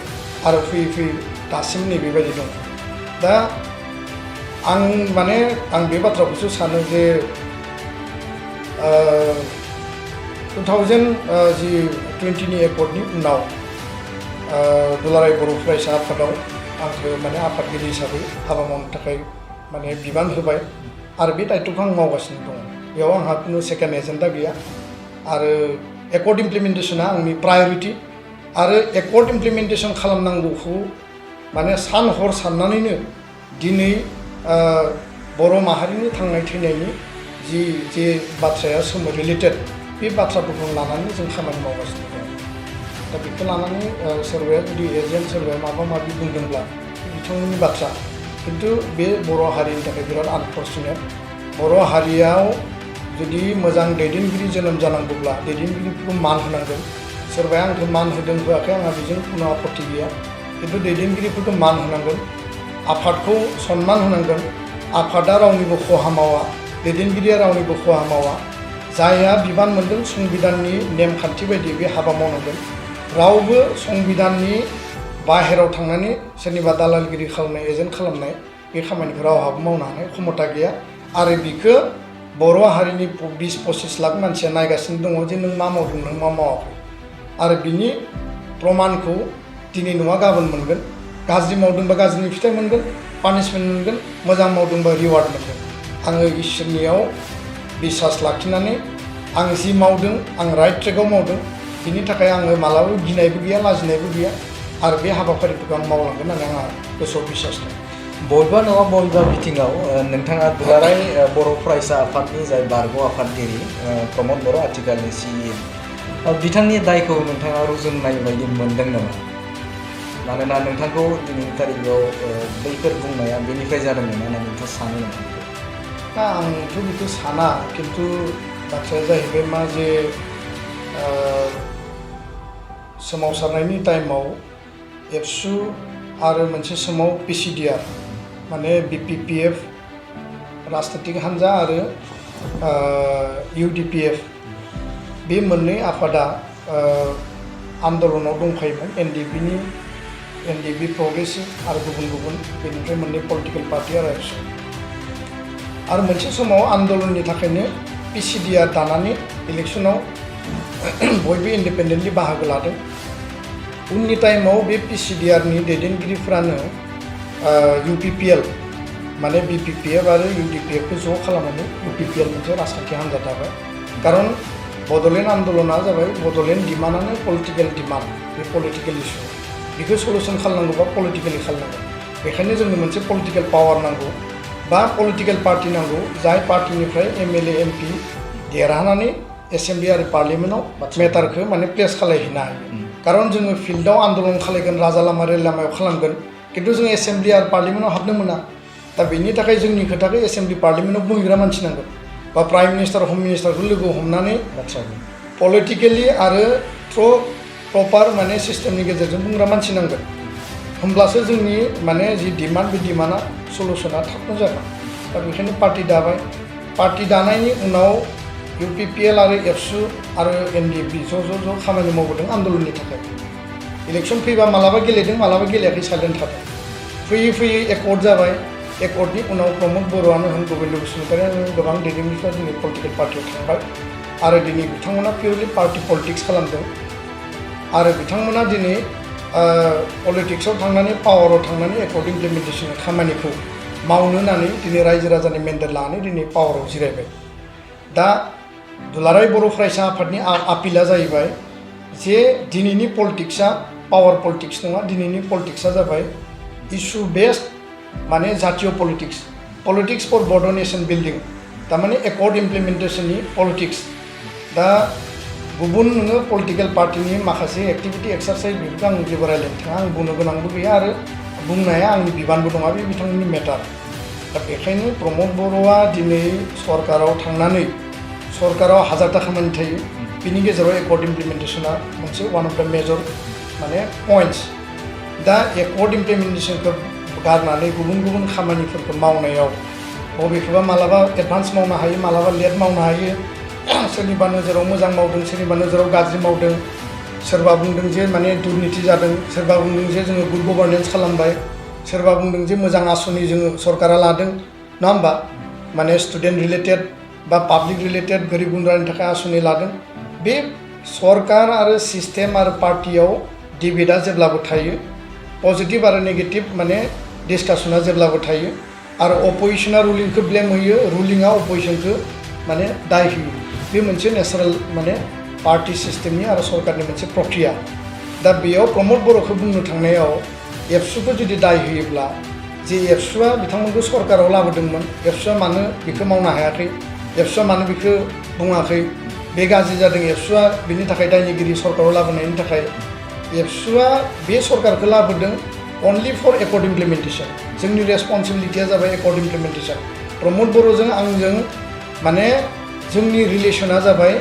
आरो फैयै फैयै दासिम नैबेबायदि दं दा आं बे बाथ्राखौसो सानो जे 2020 नि एकर्डनि उनाव दुलाराय बर' फरायसा आफादाव आंखौ माने आफादगिरि हिसाबै हाबा मावनो थाखाय माने बिबान होबाय आरो बे दायित्वखौ आं मावगासिनो दङ। बेयाव आंहा खुनु सेकेन्ड एजेन्डा गैया आरो एकर्ड इमप्लिमेन्टेसना आंनि प्रायरिटि आरो एकर्ड इमप्लिमेन्टेसन खालामनांगौखौ माने सान हर साननानैनो दिनै बर' माहारिनि थांनाय थैनायनि जे बाथ्राया रिलेटेड बे बाथ्राफोरखौ लानानै जों खामानि मावगासिनो दङ। दा बेखौ लानानै सोरबाया जुदि एजेन्ट सोरबाया माबा माबि बुंदोंब्ला बिथांमोननि बाथ्रा, खिन्थु बे बर' हारिनि थाखाय बिराद आनफर्चुनेट। बर' हारियाव जुदि मोजां दैदेनगिरि जोनोम जानांगौब्ला दैदेनगिरिफोरखौ मान होनांगोन। सोरबाया आंखौ मान होदों होआखै आंहा बेजों खुनु आपत्ति गैया, खिन्थु दैदेनगिरिफोरखौ मान होनांगोन, आफादखौ सनमान होनांगोन। आफादा रावनिबो खहा मावा, दैदेनगिरिया रावनिबो खहा मावा। जायहा बिबान मोनदों संबिधाननि नेमखान्थि बायदि बे हाबा मावनांगोन। रावबो संबिधाननि बाहेराव थांनानै सोरनिबा दालालगिरि खालामनाय एजेन्ट खालामनाय बे खामानिखौ रावहाबो मावनो हानाय क्षमता गैया। आरो बिखौ बर' हारिनि 20-25 लाख मानसिया नायगासिनो दङ जे नों मा मावदों नों मा मावाखै। आरो बिनि प्रमाणखौ दिनै नङा गाबोन मोनगोन। गाज्रि मावदोंबा गाज्रिनि फिथाइ मोनगोन, पानिशमेन्ट मोनगोन, मोजां मावदोंबा रिवार्ड मोनगोन। आङो इसोरनियाव बिसास लाखिनानै आं जि मावदों आं राइट ट्रेकआव मावदों, बिनि थाखाय आङो मालाबाबो गिनायबो गैया लाजिनायबो गैया आरो बे हाबाफारिफोरखौ आं मावलांगोन होननानै आंहा गोसोआव बिसास दं। बबेबा नङा बबेबा बिथिङाव नोंथाङा दुलाराय बर' फरायसा आफादनि जाय बारग' आफादगिरि प्रमद बर' आथिखालनि CEO, बिथांनि दायखौ नोंथाङा रुजुननाय बायदि मोनदों नामा? मानोना नोंथांखौ दिनैनि थारिखआव बैफोर बुंनाया बेनिफ्राय जादों नामा होननानै नोंथाङा सानो नामा? दा आंथ' बेखौ साना, खिन्थु बाथ्राया जाहैबाय मा जे सोमावसारनायनि टाइमाव एबसु आरो मोनसे समाव PCDR माने BPPF राजनितिक हान्जा आरो UDPF बे मोननै आफादा आन्दलनाव दंखायोमोन। NDP प्रग्रेसिभ आरो गुबुन बेनिफ्राय मोननै पलिटिकेल पार्टि आरो ABSU। आरो मोनसे समाव आन्दलननि थाखायनो PCDR दानानै इलेक्सनाव बयबो इन्डिपेन्डेन्टलि बाहागो लादों। उननि टाइमाव बे PCDRनि दैदेनगिरिफ्रानो UPPL माने BPPF आरो UDPFखौ ज' खालामनानै UPPL मोनसे राजखान्थि हान्जा दाबाय। खारन बड'लेण्ड आन्दलना जाबाय बड'लेण्ड डिमान्डआनो पलिटिकेल डिमान्ड, बे पलिटिकेल इस्यु। बेखौ सलुसन खालामनांगौबा पलिटिकेलि खालामनांगौ। बेखायनो जोंनो मोनसे पलिटिकेल पावार नांगौ बा पलिटिकेल पार्टि नांगौ, जाय पार्टिनिफ्राय MLA MP देरहानानै एसेम्बलि आरो पार्लियामेन्टआव मेटारखौ माने प्लेस खालायहैनो हायो। खारन जोङो फिल्डआव आन्दलन खालायगोन, राजा लामा रेल लामायाव खालामगोन, खिन्थु जों एसेम्बलि आरो पार्लियामेन्टआव हाबनो मोना। दा बेनि थाखाय जोंनि खोथाखौ एसेम्बलि पार्लियामेन्टआव बुंग्रा मानसि नांगोन बा प्राइम मिनिस्टार हम मिनिस्टारखौ लोगो हमनानै पलिटिकेलि आरो प्रपार माने सिस्टेमनि गेजेरजों बुंग्रा मानसि नांगोन। होमब्लासो जोंनि माने जि डिमान्ड बे डिमान्डआ सलुसना थाबनो जागोन। दा बेखायनो पार्टि दाबाय। पार्टि दानायनि उनाव UPPL आरो ABSU आरो NDP ज' खामानि मावबोदों आन्दलननि थाखाय। इलेक्सन फैबा मालाबा गेलेदों मालाबा गेलेयाखै, साइलेन्ट थादों। फैयै एकर्ड जाबाय। एकर्डनि उनाव प्रमद बर'आनो होन, गोविन्द बसुमतारियानो होन, गोबां दैदेनगिरिफ्रा दिनै पलिटिकेल पार्टियाव थांबाय आरो दिनै बिथांमोना पिउरलि पार्टि पलिटिक्स खालामदों। आरो बिथांमोना दिनै पलिटिक्सआव थांनानै पावाराव थांनानै एकर्ड इमप्लिमेन्टेसन खामानिखौ मावनो होननानै दिनै रायजो राजानि मेन्डेट लानानै दिनै पावाराव जिरायबाय। दा दुलाराय बर' फरायसा आफादनि आपिला जाहैबाय जे दिनैनि पलिटिक्सआ पावार पलिटिक्स नङा, दिनैनि पलिटिक्सआ जाबाय इस्यु बेस्ड माने जातीय पलिटिक्स फर बड' नेशन बिल्डिं, थारमाने एकर्ड इमप्लिमेन्टेसननि पलिटिक्स। दा गुबुन नोङो पलिटिकेल पार्टिनि माखासे एक्टिभिटि एक्सारसाइज बेफोरखौ आं जेबो रायज्लायनो थाङा, आं बुंनो गोनांबो गैया आरो बुंनाया आंनि बिबानबो नङा, बे बिथांमोननि मेटार। दा बेखायनो प्रमद बर'आ दिनै सरकाराव थांनानै सरकाराव 1000टा खामानि थायो, बिनि गेजेराव एकर्ड इमप्लिमेन्टेसना मोनसे वान अफ द मेजर माने पइन्ट्स। दा एकर्ड इमप्लिमेन्टेसनखौ गारनानै गुबुन खामानिफोरखौ मावनायाव बबेखौबा मालाबा एडभान्स मावनो हायो, मालाबा लेट मावनो हायो। सोरनिबा नोजोराव मोजां मावदों, सोरनिबा नोजोराव गाज्रि मावदों। सोरबा बुंदों जे माने दुर्निति जादों, सोरबा बुंदों जे जोङो गुड गभार्नेन्स खालामबाय, सोरबा बुंदों जे मोजां आसनि जोङो सरकारा लादों, नङा होमबा? माने स्टुडेन्ट रिलेटेड बा पाब्लिक रिलेटेड गोरिब गुन्द्रानि थाखाय आसुनि लादों बे सरकार आरो सिस्टेम आरो पार्टियाव डिबेटआ जेब्लाबो थायो पजिटिव आरो नेगेटिव माने डिसकासना जेब्लाबो थायो आरो अपोजिशना रुलिंखौ ब्लेम होयो रुलिंआ अपोजिशनखौ माने दाय होयो बे मोनसे नेचारेल माने पार्टी सिस्टेमनि आरो सरकारनि मोनसे प्रक्रिया दा बेयाव प्रमद बर'खौ बुंनो थांनायाव एबसुखौ जुदि दाय होयोब्ला जे एबसुआ बिथांमोनखौ सरकाराव लाबोदोंमोन एबसुआ मानो बेखौ मावनो हायाखै एबसुआ मानो बेखौ बुङाखै बे गाज्रि जादों एबसुआ बिनि थाखाय दायनिगिरि सरकाराव लाबोनायनि थाखाय एबसुआ बे सरकारखौ लाबोदों अनलि फर एकर्ड इमप्लिमेन्टेसन जोंनि रेसपन्सिबिलिटिया जाबाय एकर्ड इमप्लिमेन्टेसन प्रमद बर'जों आंजों माने जोंनि रिलेसना जाबाय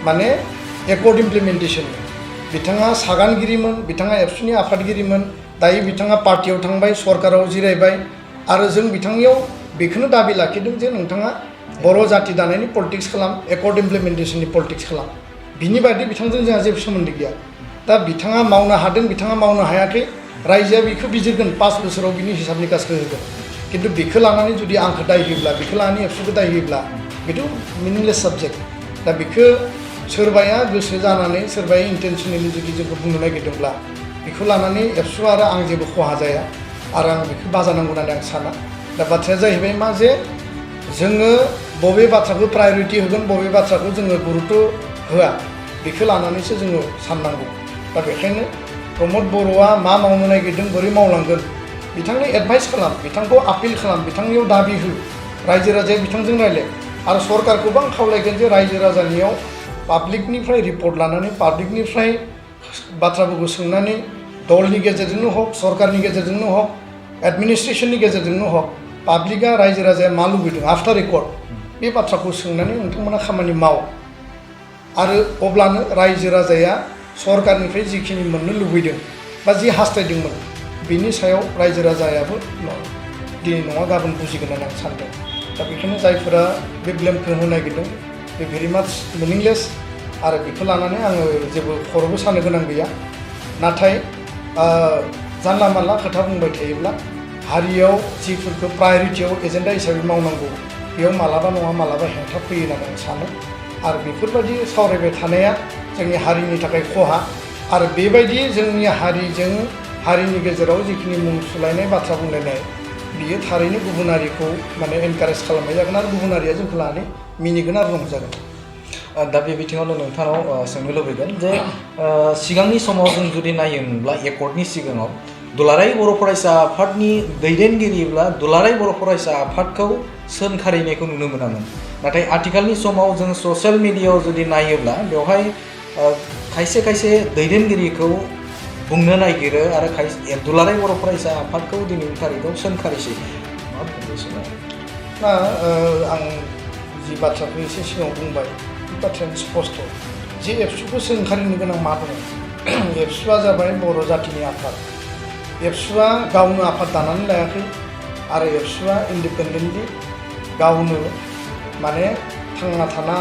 माने एकर्ड इमप्लिमेन्टेसन बिथाङा सागानगिरिमोन बिथाङा एबसुनि आफादगिरिमोन दायो बिथाङा पार्टियाव थांबाय सरकाराव जिरायबाय आरो जों बिथांनियाव बेखौनो दाबि लाखिदों जे नोंथाङा बर' जाति दानायनि पलिटिक्स खालाम एकर्ड इमप्लिमेन्टेसननि पलिटिक्स खालाम बिनि बायदि बिथांजों जोंहा जेबो सोमोन्दो गैया दा बिथाङा मावनो हादों बिथाङा मावनो हायाखै रायजोआ बेखौ बिजिरगोन 5 बोसोराव बिनि हिसाब निकासखौ होगोन खिन्थु बेखौ लानानै जुदि आंखौ दाय होयोब्ला बेखौ लानानै एबसुखौ दाय होयोब्ला बेथ' मिनिंलेस साबजेक्ट दा बेखौ सोरबाया गोसो जानानै सोरबाया इन्टेनसनेलि जुदि जोंखौ बुंनो नागिरदोंब्ला बेखौ लानानै एबसु आरो आं जेबो खहा जाया आरो आं बेखौ बाजानांगौ होननानै आं साना दा बाथ्राया जाहैबाय मा जे जोङो बबे बाथ्राखौ प्रायरिटि होगोन बबे बाथ्राखौ जोङो गुरुत्व होआ बेखौ लानानैसो जोङो साननांगौ दा बेखायनो प्रमद बर'आ मा मावनो नागिरदों बोरै मावलांगोन बिथांनो एडभाइस खालाम बिथांखौ आपिल खालाम बिथांनियाव दाबि हो रायजो राजाया बिथांजों रायलाय आरो सरकारखौबो आं खावलायगोन जे रायजो राजानियाव पाब्लिकनिफ्राय रिपर्ट लानानै पाब्लिकनिफ्राय बाथ्राफोरखौ सोंनानै दलनि गेजेरजोंनो हक सरकारनि गेजेरजोंनो हक एडमिनिस्ट्रेसननि गेजेरजोंनो हक पाब्लिकआ रायजो राजाया मा लुबैदों आफ्टार रेकर्ड बे बाथ्राखौ सोंनानै नोंथांमोना खामानि माव आरो अब्लानो रायजो राजाया सरकारनिफ्राय जिखिनि मोननो लुबैदों बा जि हास्थायदोंमोन बिनि सायाव रायजो राजायाबो दिनै नङा गाबोन बुजिगोन होननानै आं सानदों दा बेखायनो जायफोरा बे ब्लेमखौ होनो नागिरदों बे भेरि माच मिनिंलेस आरो बेखौ लानानै आङो जेबो खर'बो सानो गोनां गैया नाथाय जानला मानला खोथा बुंबाय थायोब्ला हारियाव जिफोरखौ प्रायरिटियाव एजेन्डा हिसाबै मावनांगौ बेयाव मालाबा नङा मालाबा हेंथा फैयो होननानै आं सानो आरो बेफोरबायदि सावरायबाय थानाया जोंनि हारिनि थाखाय खहा आरो बेबायदि जोंनि हारिजों हारिनि गेजेराव जिखिनि मुं सुलायनाय बाथ्रा बुंलायनाय बियो थारैनो गुबुन हारिखौ माने एनकारेज खालामनाय जागोन आरो गुबुन हारिया जोंखौ लानानै मिनिगोन आरो रंजागोन दा बे बिथिङावनो नोंथांनाव सोंनो लुबैगोन जे सिगांनि समाव जों जुदि नायोमोनब्ला एकर्डनि सिगाङाव दुलाराय बर' फरायसा आफादनि दैदेनगिरिब्ला दुलाराय बर' फरायसा आफादखौ सोंखारिनायखौ नुनो मोनामोन नाथाय आथिखालनि समाव जों ससियेल मिडियायाव जुदि नायोब्ला बेवहाय खायसे खायसे दैदेनगिरिखौ बुंनो नागिरो आरो खायसे दुलाराय बर' फरायसा आफादखौ दिनैनि थारिखआव सोंखारिसै मा बुंनो दा आं जि बाथ्राखौ एसे सिगाङाव बुंबाय बे बाथ्रायानो स्पस्ट जे एबसुखौ सोंखारिनो गोनां मा दङ एबसुआ जाबाय बर' जातिनि आफाद एबसुआ गावनो आफाद दानानै लायाखै आरो एबसुआ इन्डिपेन्डेन्टलि गावनो माने थांना थानो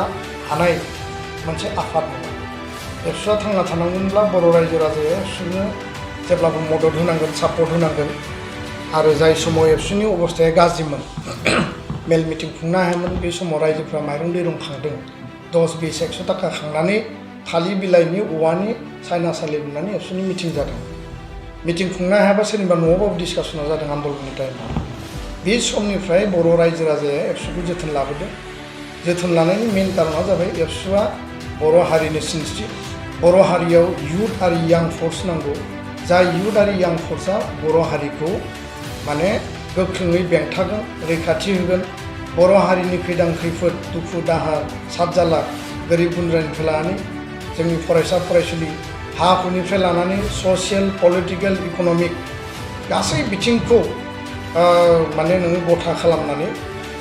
हानाय मोनसे आफाद नङा एबसुआ थांना थानांगोनब्ला बर' रायजो राजाया एबसुनो जेब्लाबो मदद होनांगोन सापर्ट होनांगोन आरो जाय समाव एबसुनि अबस्थाया गाज्रिमोन मेल मिटिं खुंनो हायामोन बे समाव रायजोफ्रा माइरं दैरं खांदों 10-20 100 थाखा खांनानै थालिर बिलाइनि औवानि सायनासालि लुनानै एबसुनि मिटिं जादों मिटिं खुंनो हायाबा सोरनिबा न'आवबाबो डिसकासना जादों आन्दलननि टाइमाव बे समनिफ्राय बर' रायजो राजाया एबसुखौ जोथोन लाबोदों जोथोन लानायनि मेन कारना जाबाय एबसुआ बर' हारिनि सिनस्रि बर' हारियाव इयुथ आरो यां फर्स नांगौ जाय इयुथ आरो यां फर्सआ बर' हारिखौ माने गोख्रोङै बेंथागोन रैखाथि होगोन बर' हारिनि खैदां खैफोद दुखु दाहा सातजाला गोरिब गुन्द्रानिफ्राय लानानै जोंनि फरायसा फरायसुलि हा हुनिफ्राय लानानै ससियेल पलिटिकेल इक'नमिक गासै बिथिंखौ माने नोङो गथा खालामनानै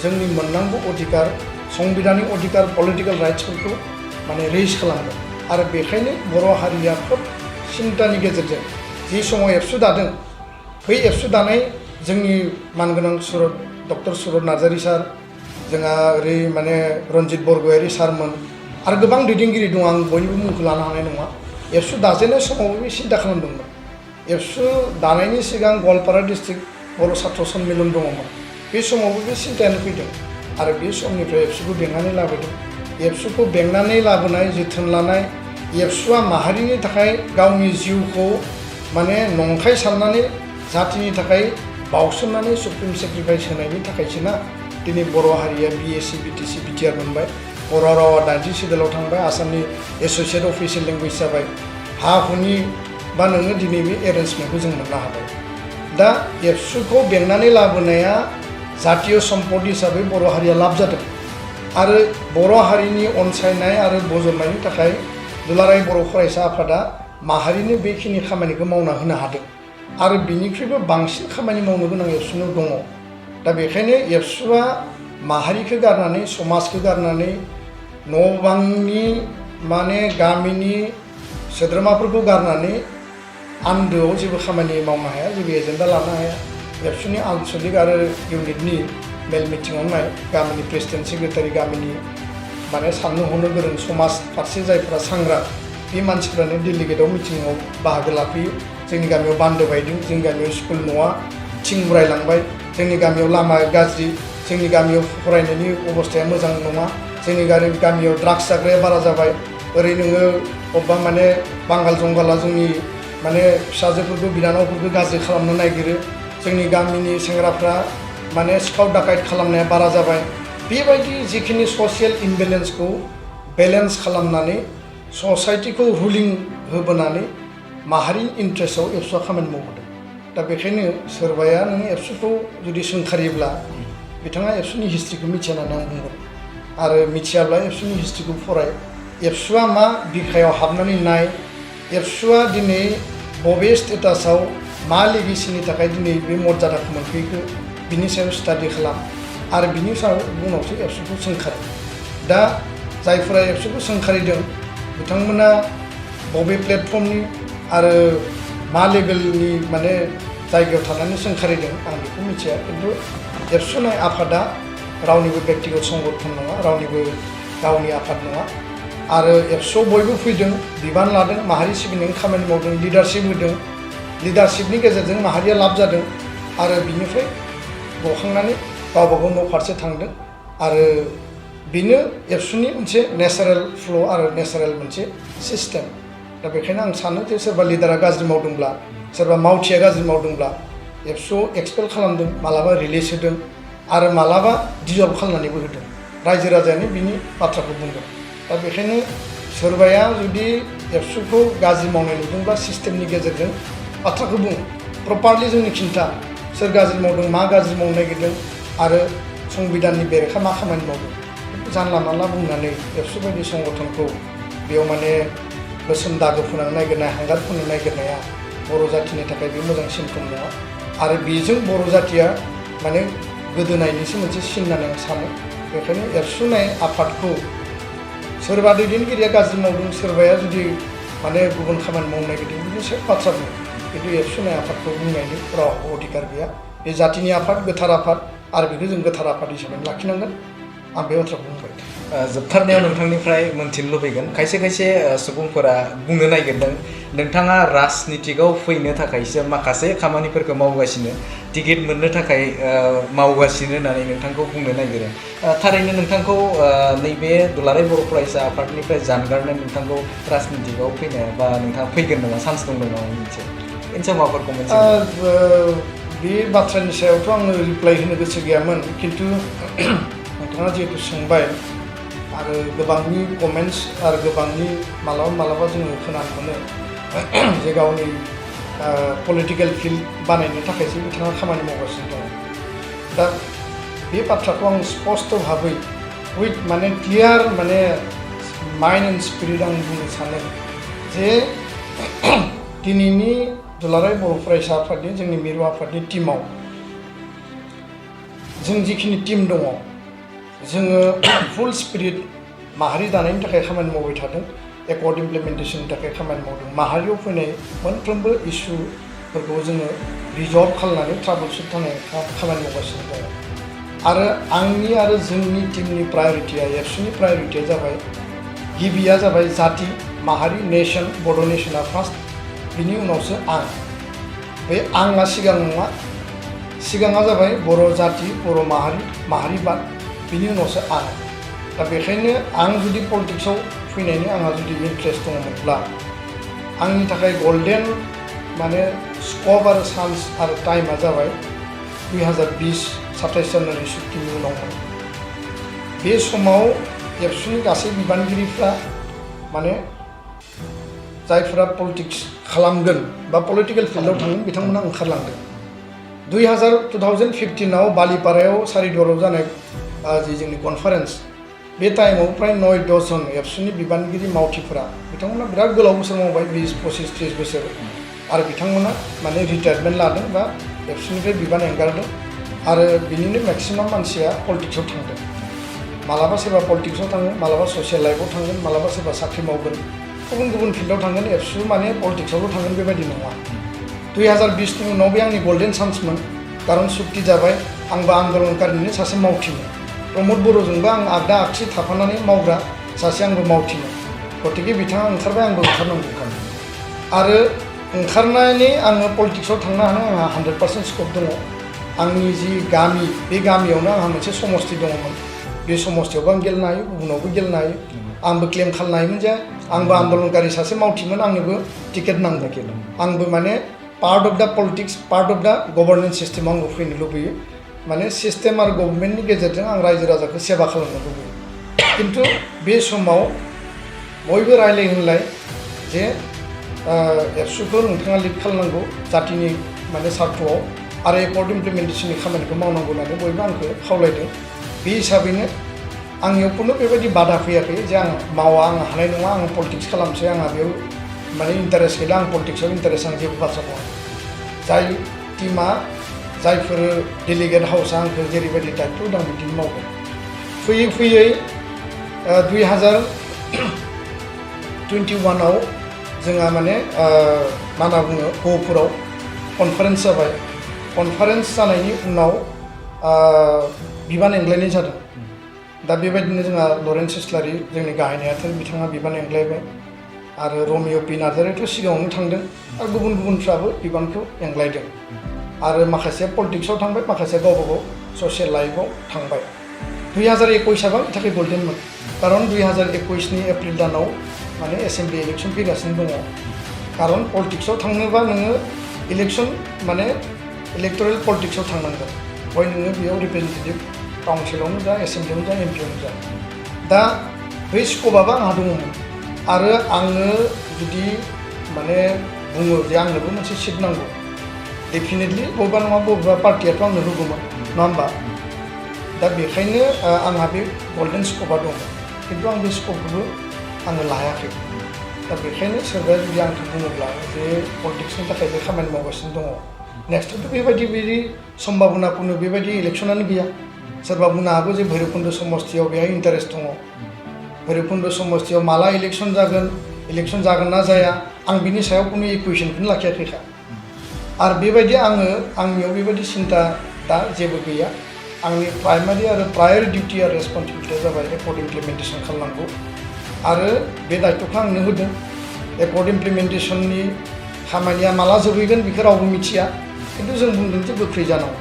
जोंनि मोननांगौ अधिकार संबिधानिक अधिकार पलिटिकेल राइट्सफोरखौ माने रेज खालामगोन आरो बेखायनो बर' हारिया खोब सिन्तानि गेजेरजों जि समाव एबसु दादों बै एबसु दानाय जोंनि मानगोनां डक्टर सुरत नार्जारि सार जोंहा ओरै माने रन्जित बरगयारि सारमोन आरो गोबां दैदेनगिरि दं आं बयनिबो मुंखौ लानो हानाय नङा एबसु दाजेननाय समावबो बे सिन्ता खालामदोंमोन एबसु दानायनि सिगां गवालपारा डिस्ट्रिक्ट बर' सात्र सन्मिलन दङमोन बे समावबो बे सिन्तायानो फैदों आरो बे समनिफ्राय एबसुखौ बेंनानै लाबोदों। एबसुखौ बेंनानै लाबोनाय जोथोन लानाय एबसुआ माहारिनि थाखाय गावनि जिउखौ माने नंखाय साननानै जातिनि थाखाय बावसोमनानै सुप्रिम सेक्रिफाइस होनायनि थाखायसो ना दिनै बर' हारिया BSc BTC BTR मोनबाय। बर' रावा 90 सिडुलाव थांबाय, आसामनि एस'सियेट अफिसियेल लेंगुवेज जाबाय। हा हुनि बा नोङो दिनै बे एरेन्जमेन्टखौ जों मोननो हाबाय। दा एबसुखौ बेंनानै लाबोनाया जातीय सम्पद हिसाबै बर' हारिया लाब जादों आरो बर' हारिनि अनसायनाय आरो बजबनायनि थाखाय दुलाराय बर' फरायसा आफादा माहारिनो बेखिनि खामानिखौ मावना होनो हादों आरो बिनिख्रुइबो बांसिन खामानि मावनो गोनां एबसुनाव दङ। दा बेखायनो एबसुआ माहारिखौ गारनानै समाजखौ गारनानै न' बांनि माने गामिनि सोद्रोमाफोरखौ गारनानै आन्दोआव जेबो खामानि मावनो हाया, जेबो एजेन्डा लानो हाया। एबसुनि आनसलिक आरो इउनिटनि मेल मिटिङाव नाय गामिनि प्रेसिडेन्ट सेक्रेटारि गामिनि माने साननो हनो गोरों समाज फारसे जायफोरा सांग्रां बे मानसिफ्रानो डेलिगेटआव मिटिङाव बाहागो लाफैयो। जोंनि गामियाव बान्दो बायदों, जोंनि गामियाव स्कुल न'आ थिं उरायलांबाय, जोंनि गामियाव लामा गाज्रि, जोंनि गामियाव फरायनायनि अबस्थाया मोजां नङा, जोंनि गामियाव ड्राग्स जाग्राया बारा जाबाय। ओरै नोङो अबेबा माने बांगाल जंगाला जोंनि माने फिसाजोफोरखौ बिनानावफोरखौ गाज्रि खालामनो नागिरो, जोंनि गामिनि सेंग्राफ्रा माने सिखाव दाखायत खालामनाया बारा जाबाय। बेबायदि जिखिनि ससियेल इमबेलेन्सखौ बेलेन्स खालामनानै ससाइटिखौ रुलिं होबोनानै माहारिनि इन्ट्रेस्टआव एबसुआ खामानि मावबोदों। दा बेखायनो सोरबाया नों एबसुखौ जुदि सोंखारियोब्ला बिथाङा एबसुनि हिस्ट्रिखौ मिथिया होननानै आं बुंगोन आरो मिथियाब्ला एबसुनि हिस्ट्रिखौ फराय। एबसुआ मा बिखायाव हाबनानै नाय, एबसुआ दिनै बबे स्टेटासआव मा लेगेसिनि थाखाय दिनै बे मर्यादाखौ मोनफैखो बिनि सायाव स्टाडि खालाम आरो बिनि उनावसो एबसुखौ सोंखारि। दा जायफोरा एबसुखौ सोंखारिदों बिथांमोना बबे प्लेटफर्मनि आरो मा लेभेलनि माने जायगायाव थानानै सोंखारिदों आं बेखौ मिथिया, खिन्थु एबसुनाय आफादा रावनिबो बेक्तिगत संगठन नङा, रावनिबो गावनि आफाद नङा आरो एबसुआव बयबो फैदों, बिबान लादों, माहारि सिबिनायनि खामानि मावदों, लिडारशिप होदों। लिडारशिपनि गेजेरजों माहारिया लाब जादों आरो बिनिफ्राय गखांनानै गावबा गाव न' फारसे थांदों आरो बेनो एबसुनि मोनसे नेचारेल फ्ल' आरो नेचारेल मोनसे सिस्टेम। दा बेखायनो आं सानो जे सोरबा लिडारा गाज्रि मावदोंब्ला, सोरबा मावथिया गाज्रि मावदोंब्ला एबसुआव एक्सपेल खालामदों, मालाबा रिलिज होदों आरो मालाबा डिजल्भ खालामनानैबो होदों। रायजो राजायानो बिनि बाथ्राखौ बुंदों। दा बेखायनो सोरबाया जुदि एबसुखौ गाज्रि मावनाय नुदोंब्ला सिस्टेमनि गेजेरजों बाथ्राखौ बुं, प्रपारलि जोंनो खिन्था सोर गाज्रि मावदों, मा गाज्रि मावनो नागिरदों आरो संबिधाननि बेरेखा मा खामानि मावदों। जानला मानला बुंनानै एबसु बायदि संगठनखौ बेयाव माने गोसोम दागो फोनांनो नागिरनाय, हांगार फोनो नागिरनाया बर' जातिनि थाखाय बे मोजां सिनखौ नङा आरो बेजों बर' जातिया माने गोदोनायनिसो मोनसे सिन होननानै आं सानो। बेखायनो एबसुनाय आफादखौ सोरबा दैदेनगिरिया गाज्रि मावदों, सोरबाया जुदि माने गुबुन खामानि मावनो नागिरदों, बिनि सायाव बाथ्रा बुङो, खिन्थु एबसुनाय आफादखौ बुंनायनि राव अधिकार गैया। बे जातिनि आफाद, गोथार आफाद आरो बेखौ जों गोथार आफाद हिसाबै लाखिनांगोन। आं बे बाथ्राखौ बुंबाय। जोबथारनायाव नोंथांनिफ्राय मोनथिनो लुबैगोन, खायसे खायसे सुबुंफोरा बुंनो नागिरदों नोंथाङा राजनितिकआव फैनो थाखायसो माखासे खामानिफोरखौ मावगासिनो, टिकेट मोननो थाखाय मावगासिनो होननानै नोंथांखौ बुंनो नागिरो। थारैनो नोंथांखौ नैबे दुलाराय बर' फरायसा आफादनिफ्राय जानगारनो नोंथांखौ राजनितिकआव फैनो बा नोंथाङा फैगोन नामा, चान्स दं नामा मोनसे बेनि माबाफोरखौ मोनसे? बे बाथ्रानि सायावथ' आङो रिप्लाइ होनो गोसो गैयामोन, खिन्थु नोंथाङा जिहेतु सोंबाय आरो गोबांनि कमेन्ट्स आरो गोबांनि मालाबा जोङो खोनानो मोनो जे गावनि पलिटिकेल फिल्ड बानायनो थाखायसो बिथाङा खामानि मावगासिनो दङ। दा बे बाथ्राखौ आं स्पष्ट भाबै उइथ माने क्लियार माने माइन्ड एन्ड स्पिरिट आं बुंनो सानो जे दिनैनि दुलाराय बर' फरायसा आफादनि जोंनि मिरु आफादनि टिमाव जों जिखिनि टिम दङ जोङो फुल स्पिरिट माहारि दानायनि थाखाय खामानि मावबाय थादों, एकर्ड इमप्लिमेन्टेसननि थाखाय खामानि मावदों, माहारियाव फैनाय मोनफ्रोमबो इस्युफोरखौ जोङो रिजल्भ खालामनानै ट्राबल सुट थानाय खामानि मावगासिनो दङ आरो आंनि आरो जोंनि टिमनि प्रायरिटिया, एबसुनि प्रायरिटिया जाबाय, गिबिया जाबाय जाति माहारि नेसन, बड' नेसना फार्स्ट, बिनि उनावसो आं। बे आंआ सिगां नङा, सिगाङा जाबाय बर' जाति, बर' माहारिबाद बिनि उनावसो आं दा बेखायनो आं जुदि पलिटिक्सआव फैनायनि आंहा जुदि इन्ट्रेस्ट दङमोनब्ला आंनि थाखाय गल्डेन माने स्कप आरो चान्स आरो टाइमा जाबाय 2020 27 जानुवारि सुक्तिनि उनावमोन बे समाव एबसुनि गासै बिबानगिरिफ्रा माने जायफोरा पलिटिक्स खालामगोन बा पलिटिकेल फिल्डआव थांगोन बिथांमोना ओंखारलांदों 2015 आव बालिपारायाव सारिदुवाराव जानाय जि जोंनि कनफारेन्स बे टाइमाव प्राय 9-10 जन एबसुनि बिबानगिरि मावथिफोरा बिथांमोना बिराद गोलाव बोसोर मावबाय 20-25-30 बोसोर आरो बिथांमोना माने रिटायारमेन्ट लादों बा एबसुनिफ्राय बिबान एंगारदों आरो बिनिनो मेक्सिमाम मानसिया पलिटिक्सआव थांदों मालाबा सोरबा पलिटिक्सआव थाङो मालाबा ससियेल लाइफआव थांगोन मालाबा सोरबा साख्रि मावगोन गुबुन गुबुन फिल्डआव थांगोन एबसु माने पलिटिक्सआवल' थांगोन बेबायदि नङा 2020 नि उनाव बे आंनि गल्डेन चान्समोन कारन सुक्ति जाबाय आंबो आन्दलनकारिनिनो सासे मावथिमोन प्रमद बर'जोंबो आं आगदा आगसि थाफानानै मावग्रा सासे आंबो मावथिमोन गतिके बिथाङा ओंखारबाय आंबो ओंखारनांगौखामोन आरो ओंखारनानै आङो पलिटिक्सआव थांनो हानाय आंहा 100% स्कप दङ आंनि जि गामि बे गामियावनो आंहा मोनसे समस्ति दङमोन बे समस्तियावबो आं गेलेनो हायो गुबुनावबो गेलेनो हायो आंबो क्लेम खालामनो हायोमोन जे आंबो आन्दलनकारि सासे मावथिमोन आंनोबो टिकेट नांगौ आंबो माने पार्ट अफ द पलिटिक्स पार्ट अफ द गभर्नेन्स सिस्टेमाव आंबो फैनो लुबैयो माने सिस्टेम आरो गभर्नमेन्टनि गेजेरजों आं रायजो राजाखौ सेवा खालामनो लुबैयो खिन्थु बे समाव बयबो रायलाय होनलाय जे एबसुखौ नोंथाङा लिड खालामनांगौ जातिनि माने सार्थआव आरो एकर्ड इमप्लिमेन्टेसननि खामानिखौ मावनांगौ होननानै बयबो आंखौ खावलायदों बे हिसाबैनो आंनियाव खुनु बेबायदि बादा फैयाखै जे आं मावा आं हानाय नङा आं पलिटिक्स खालामसै आंहा बेयाव माने इन्टारेस्ट गैला आं पलिटिक्सआव इन्टारेस्ट आं जेबो बाथ्रा बुङा जाय टिमा जायफोर डेलिगेट हाउसआ आंखौ जेरैबायदि दायित्व होदों बिदिनो मावगोन फैयै फैयै 2021 आव जोंहा माने मा होनना बुङो गहपुराव कनफारेन्स जाबाय कनफारेन्स जानायनि उनाव बिबान एंग्लायनाय जादों दा बेबायदिनो जोंहा लरेन्स इस्लारि जोंनि गाहाय नेहाथारि बिथाङा बिबान एंग्लायबाय आरो रमिअ पि नार्जारियाथ' सिगाङावनो थांदों आरो गुबुन गुबुनफ्राबो बिबानखौ एंग्लायदों आरो माखासेया पलिटिक्सआव थांबाय माखासेया गावबा गाव ससियेल लाइफआव थांबाय 2021 आबो आंनि थाखाय गल्डेनमोन कारन 2021 नि एप्रिल दानाव माने एसेम्बलि इलेक्सन फैगासिनो दङ कारन पलिटिक्सआव थांनोबा नोङो इलेक्सन माने इलेक्टरेल पलिटिक्सआव थांनांगोन हय नोङो बेयाव रिप्रेजेन्टेटिभ काउन्सिलावनो जा एसेम्बलियावनो जा एमपियावनो जा दा बै स्कपआबो आंहा दङमोन आरो आङो जुदि माने बुङो जे आंनोबो मोनसे सिट नांगौ डेफिनेटलि बबेबा नङा बबेबा पार्टियाथ' आंनो होगौमोन नङा होमबा दा बेखायनो आंहा बे गल्डेन स्कपआ दङ खिन्थु आं बे स्कपखौबो आङो लायाखै दा बेखायनो सोरबाया जुदि आंखौ बुङोब्ला जे पलिटिक्सनि थाखाय बे खामानि मावगासिनो दङ नेक्स्टआवथ' बेबायदि सम्भाबना कुनु बेबायदि इलेक्सनानो गैया सोरबा बुंनो हागौ जे भैरबकुन्द समस्तियाव बेहाय इन्टारेस्ट दङ भैरबकुन्द समस्तियाव माला इलेक्सन जागोन ना जाया आं बिनि सायाव कुनु इकुवेसनखौनो लाखियाखैखा आरो बेबायदि आंनियाव बेबायदि सिन्ता दा जेबो गैया आंनि प्राइमारि आरो प्रायर डिउटि आरो रेसपन्सिबिलिटिया जाबाय एकर्ड इमप्लिमेन्टेसन खालामनांगौ आरो बे दायित्वखौ आंनो होदों एकर्ड इमप्लिमेन्टेसननि खामानिया माला जोबहैगोन बेखौ रावबो मिथिया खिन्थु जों बुंदों जे गोख्रै जानांगौ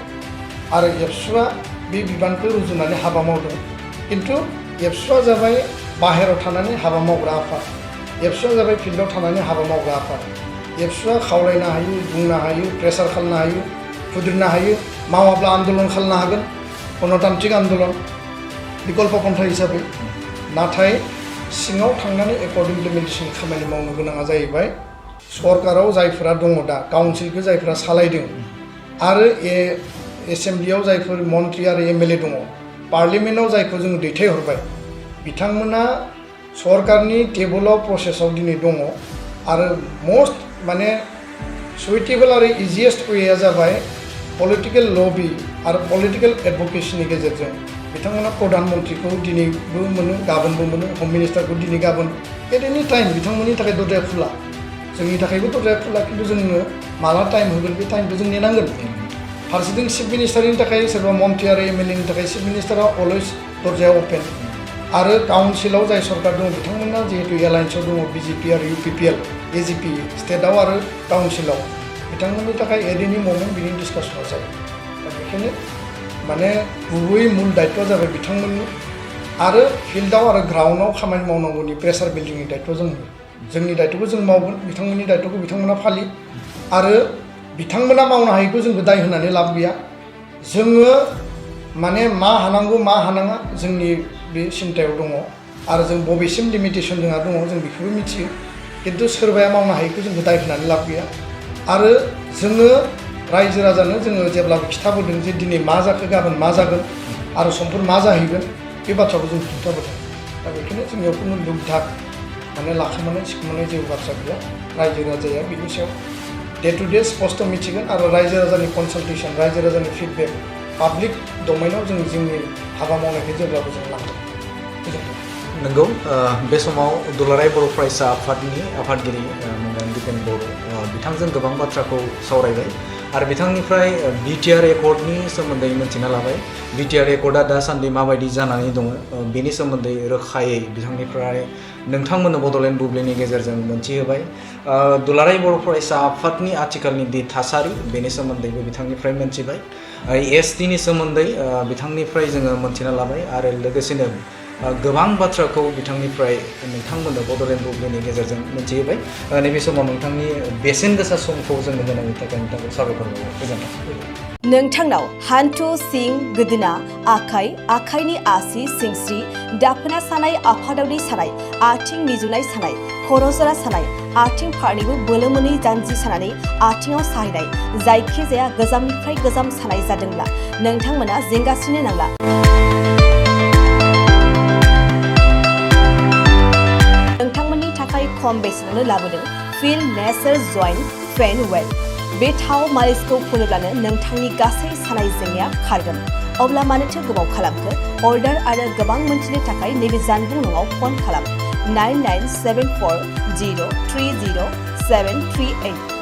आरो एबसुआ बे बिबानखौ रुजुनानै हाबा मावदों खिन्थु एबसुआ जाबाय बाहेरायाव थानानै हाबा मावग्रा आफाद एबसुआ जाबाय फिल्डआव थानानै हाबा मावग्रा आफाद एबसुआ खावलायनो हायो बुंनो हायो प्रेसार खालामनो हायो खुद्रिनो हायो मावाब्ला आन्दलन खालामनो हागोन गणतान्त्रिक आन्दलन बिकल्प पन्था हिसाबै नाथाय सिङाव थांनानै एकर्ड इमप्लिमेन्टेसन खामानि मावनो गोनाङा जाहैबाय सरकाराव जायफोरा दङ दा काउन्सिलखौ जायफोरा सालायदों आरो एसेम्बलियाव जायफोर मन्त्रि आरो एमएलए दङ पार्लियामेन्टआव जायखौ जोङो दैथायहरबाय बिथांमोना सरकारनि टेबोलाव प्रसेसआव दिनै दङ आरो मस्ट माने सुइटेबल आरो इजिएस्ट वेया जाबाय पलिटिकेल लबि आरो पलिटिकेल एडभकेसिनि गेजेरजों बिथांमोना प्रधान मन्त्रिखौ दिनैबो मोनो गाबोनबो मोनो हम मिनिस्टारखौ दिनै गाबोन एट एनि टाइम बिथांमोननि थाखाय दरजाया खुला जोंनि थाखायबो दरजाया खुला खिन्थु जोंनो माला टाइम होगोन बे टाइमखौ जों नेनांगोन फारसेथिं चिफ मिनिस्टारनि थाखाय सोरबा मन्त्रि आरो एमएलएनि थाखाय चिफ मिनिस्टारा अलवेज दरजाया अपेन आरो काउन्सिलाव जाय सरकार दङ बिथांमोना जिहेतु एलायन्सआव दङ बिजेपि आरो इउपिपिएल एजिपि स्टेटआव आरो काउन्सिलाव बिथांमोननि थाखाय एट एनि ममेन्ट बिनि डिसकासना जायो दा बेखायनो माने गुबै मुल दायित्वआ जाबाय बिथांमोननि आरो फिल्डआव आरो ग्राउन्डआव खामानि मावनांगौनि प्रेसार बिल्डिंनि दायित्व जोंनि दायित्वखौ जों मावगोन बिथांमोननि दायित्वखौ बिथांमोना फालियो आरो बिथांमोना मावनो हायैखौ जोंबो दाय होनानै लाब गैया जोङो माने मा हानांगौ मा हानाङा जोंनि बे सिन्थायाव दङ आरो जों बबेसिम लिमिटेसन जोंहा दङ जों बेखौबो मिथियो खिन्थु सोरबाया मावनो हायैखौ जोंबो दाय होनानै लाब गैया आरो जोङो रायजो राजानो जोङो जेब्लाबो खिथाबोदों जे दिनै मा जाखो गाबोन मा जागोन आरो समफोर मा जाहैगोन बे बाथ्राखौ जों खिन्थाबोदों दा बेखायनो जोंनियाव खुनु दुग दाग माने लाखोमानाय सिखोमानाय जेबो बाथ्रा गैया रायजो राजाया बिनि सायाव डे टु डे स्पष्ट मिथिगोन आरो रायजो राजानि कनसालटेसन रायजो राजानि फिडबेक पाब्लिक डमेनाव जों जोंनि हाबा मावनायखौ जेब्लाबो जों लांगोन नंगौ बे समाव दुलाराय बर' फरायसा आफादनि आफादगिरि दिपेन बर' बिथांजों गोबां बाथ्राखौ सावरायबाय आरो बिथांनिफ्राय BTR Accordनि सोमोन्दै मिथिना लाबाय BTR Accordआ दासान्दि माबायदि जानानै दङ बेनि सोमोन्दै रोखायै बिथांनिफ्राय नोंथांमोननो बड'लेण्ड बुब्लिनि गेजेरजों मोनथिहोबाय दुलाराय बर' फरायसा आफादनि आथिखालनि दि थासारि बेनि सोमोन्दैबो बिथांनिफ्राय मोनथिबाय STनि सोमोन्दै बिथांनिफ्राय जोङो मोनथिना लाबाय आरो लोगोसेनो गोबां बाथ्राखौ बिथांनिफ्राय नोंथांमोननो बड'लेण्ड बुब्लिनि गेजेरजों मोनथिहोबाय नैबे समाव नोंथांनि बेसेन गोसा समखौ जोंनो होनायनि थाखाय नोंथांखौ साबायखर बावो गोजोन्थों नोंथांनाव हान्थु सिं गोदोना आखाइनि आसि सिंस्रि दाफोना सानाय आफादावनि सानाय आथिं मिजुनाय सानाय खर' जरा सानाय आथिं फारनैबो बोलो मोनै जानजि सानानै आथिङाव साहैनाय जायखिजाया गोजामनिफ्राय गोजाम सानाय जादोंब्ला नोंथांमोना जिंगासिनो नांला नोंथांमोननि थाखाय खम बेसेनावनो लाबोदों फिल नेचार जइन्ट पेन वेल बे थाव मालिसखौ फुनोब्लानो नोंथांनि गासै सानाय जेंनाया खारगोन अब्ला मानोथो गोबाव खालामखो अर्डार आरो गोबां मोनथिनो थाखाय नैबे जानबुं नङाव फन खालाम 9974030738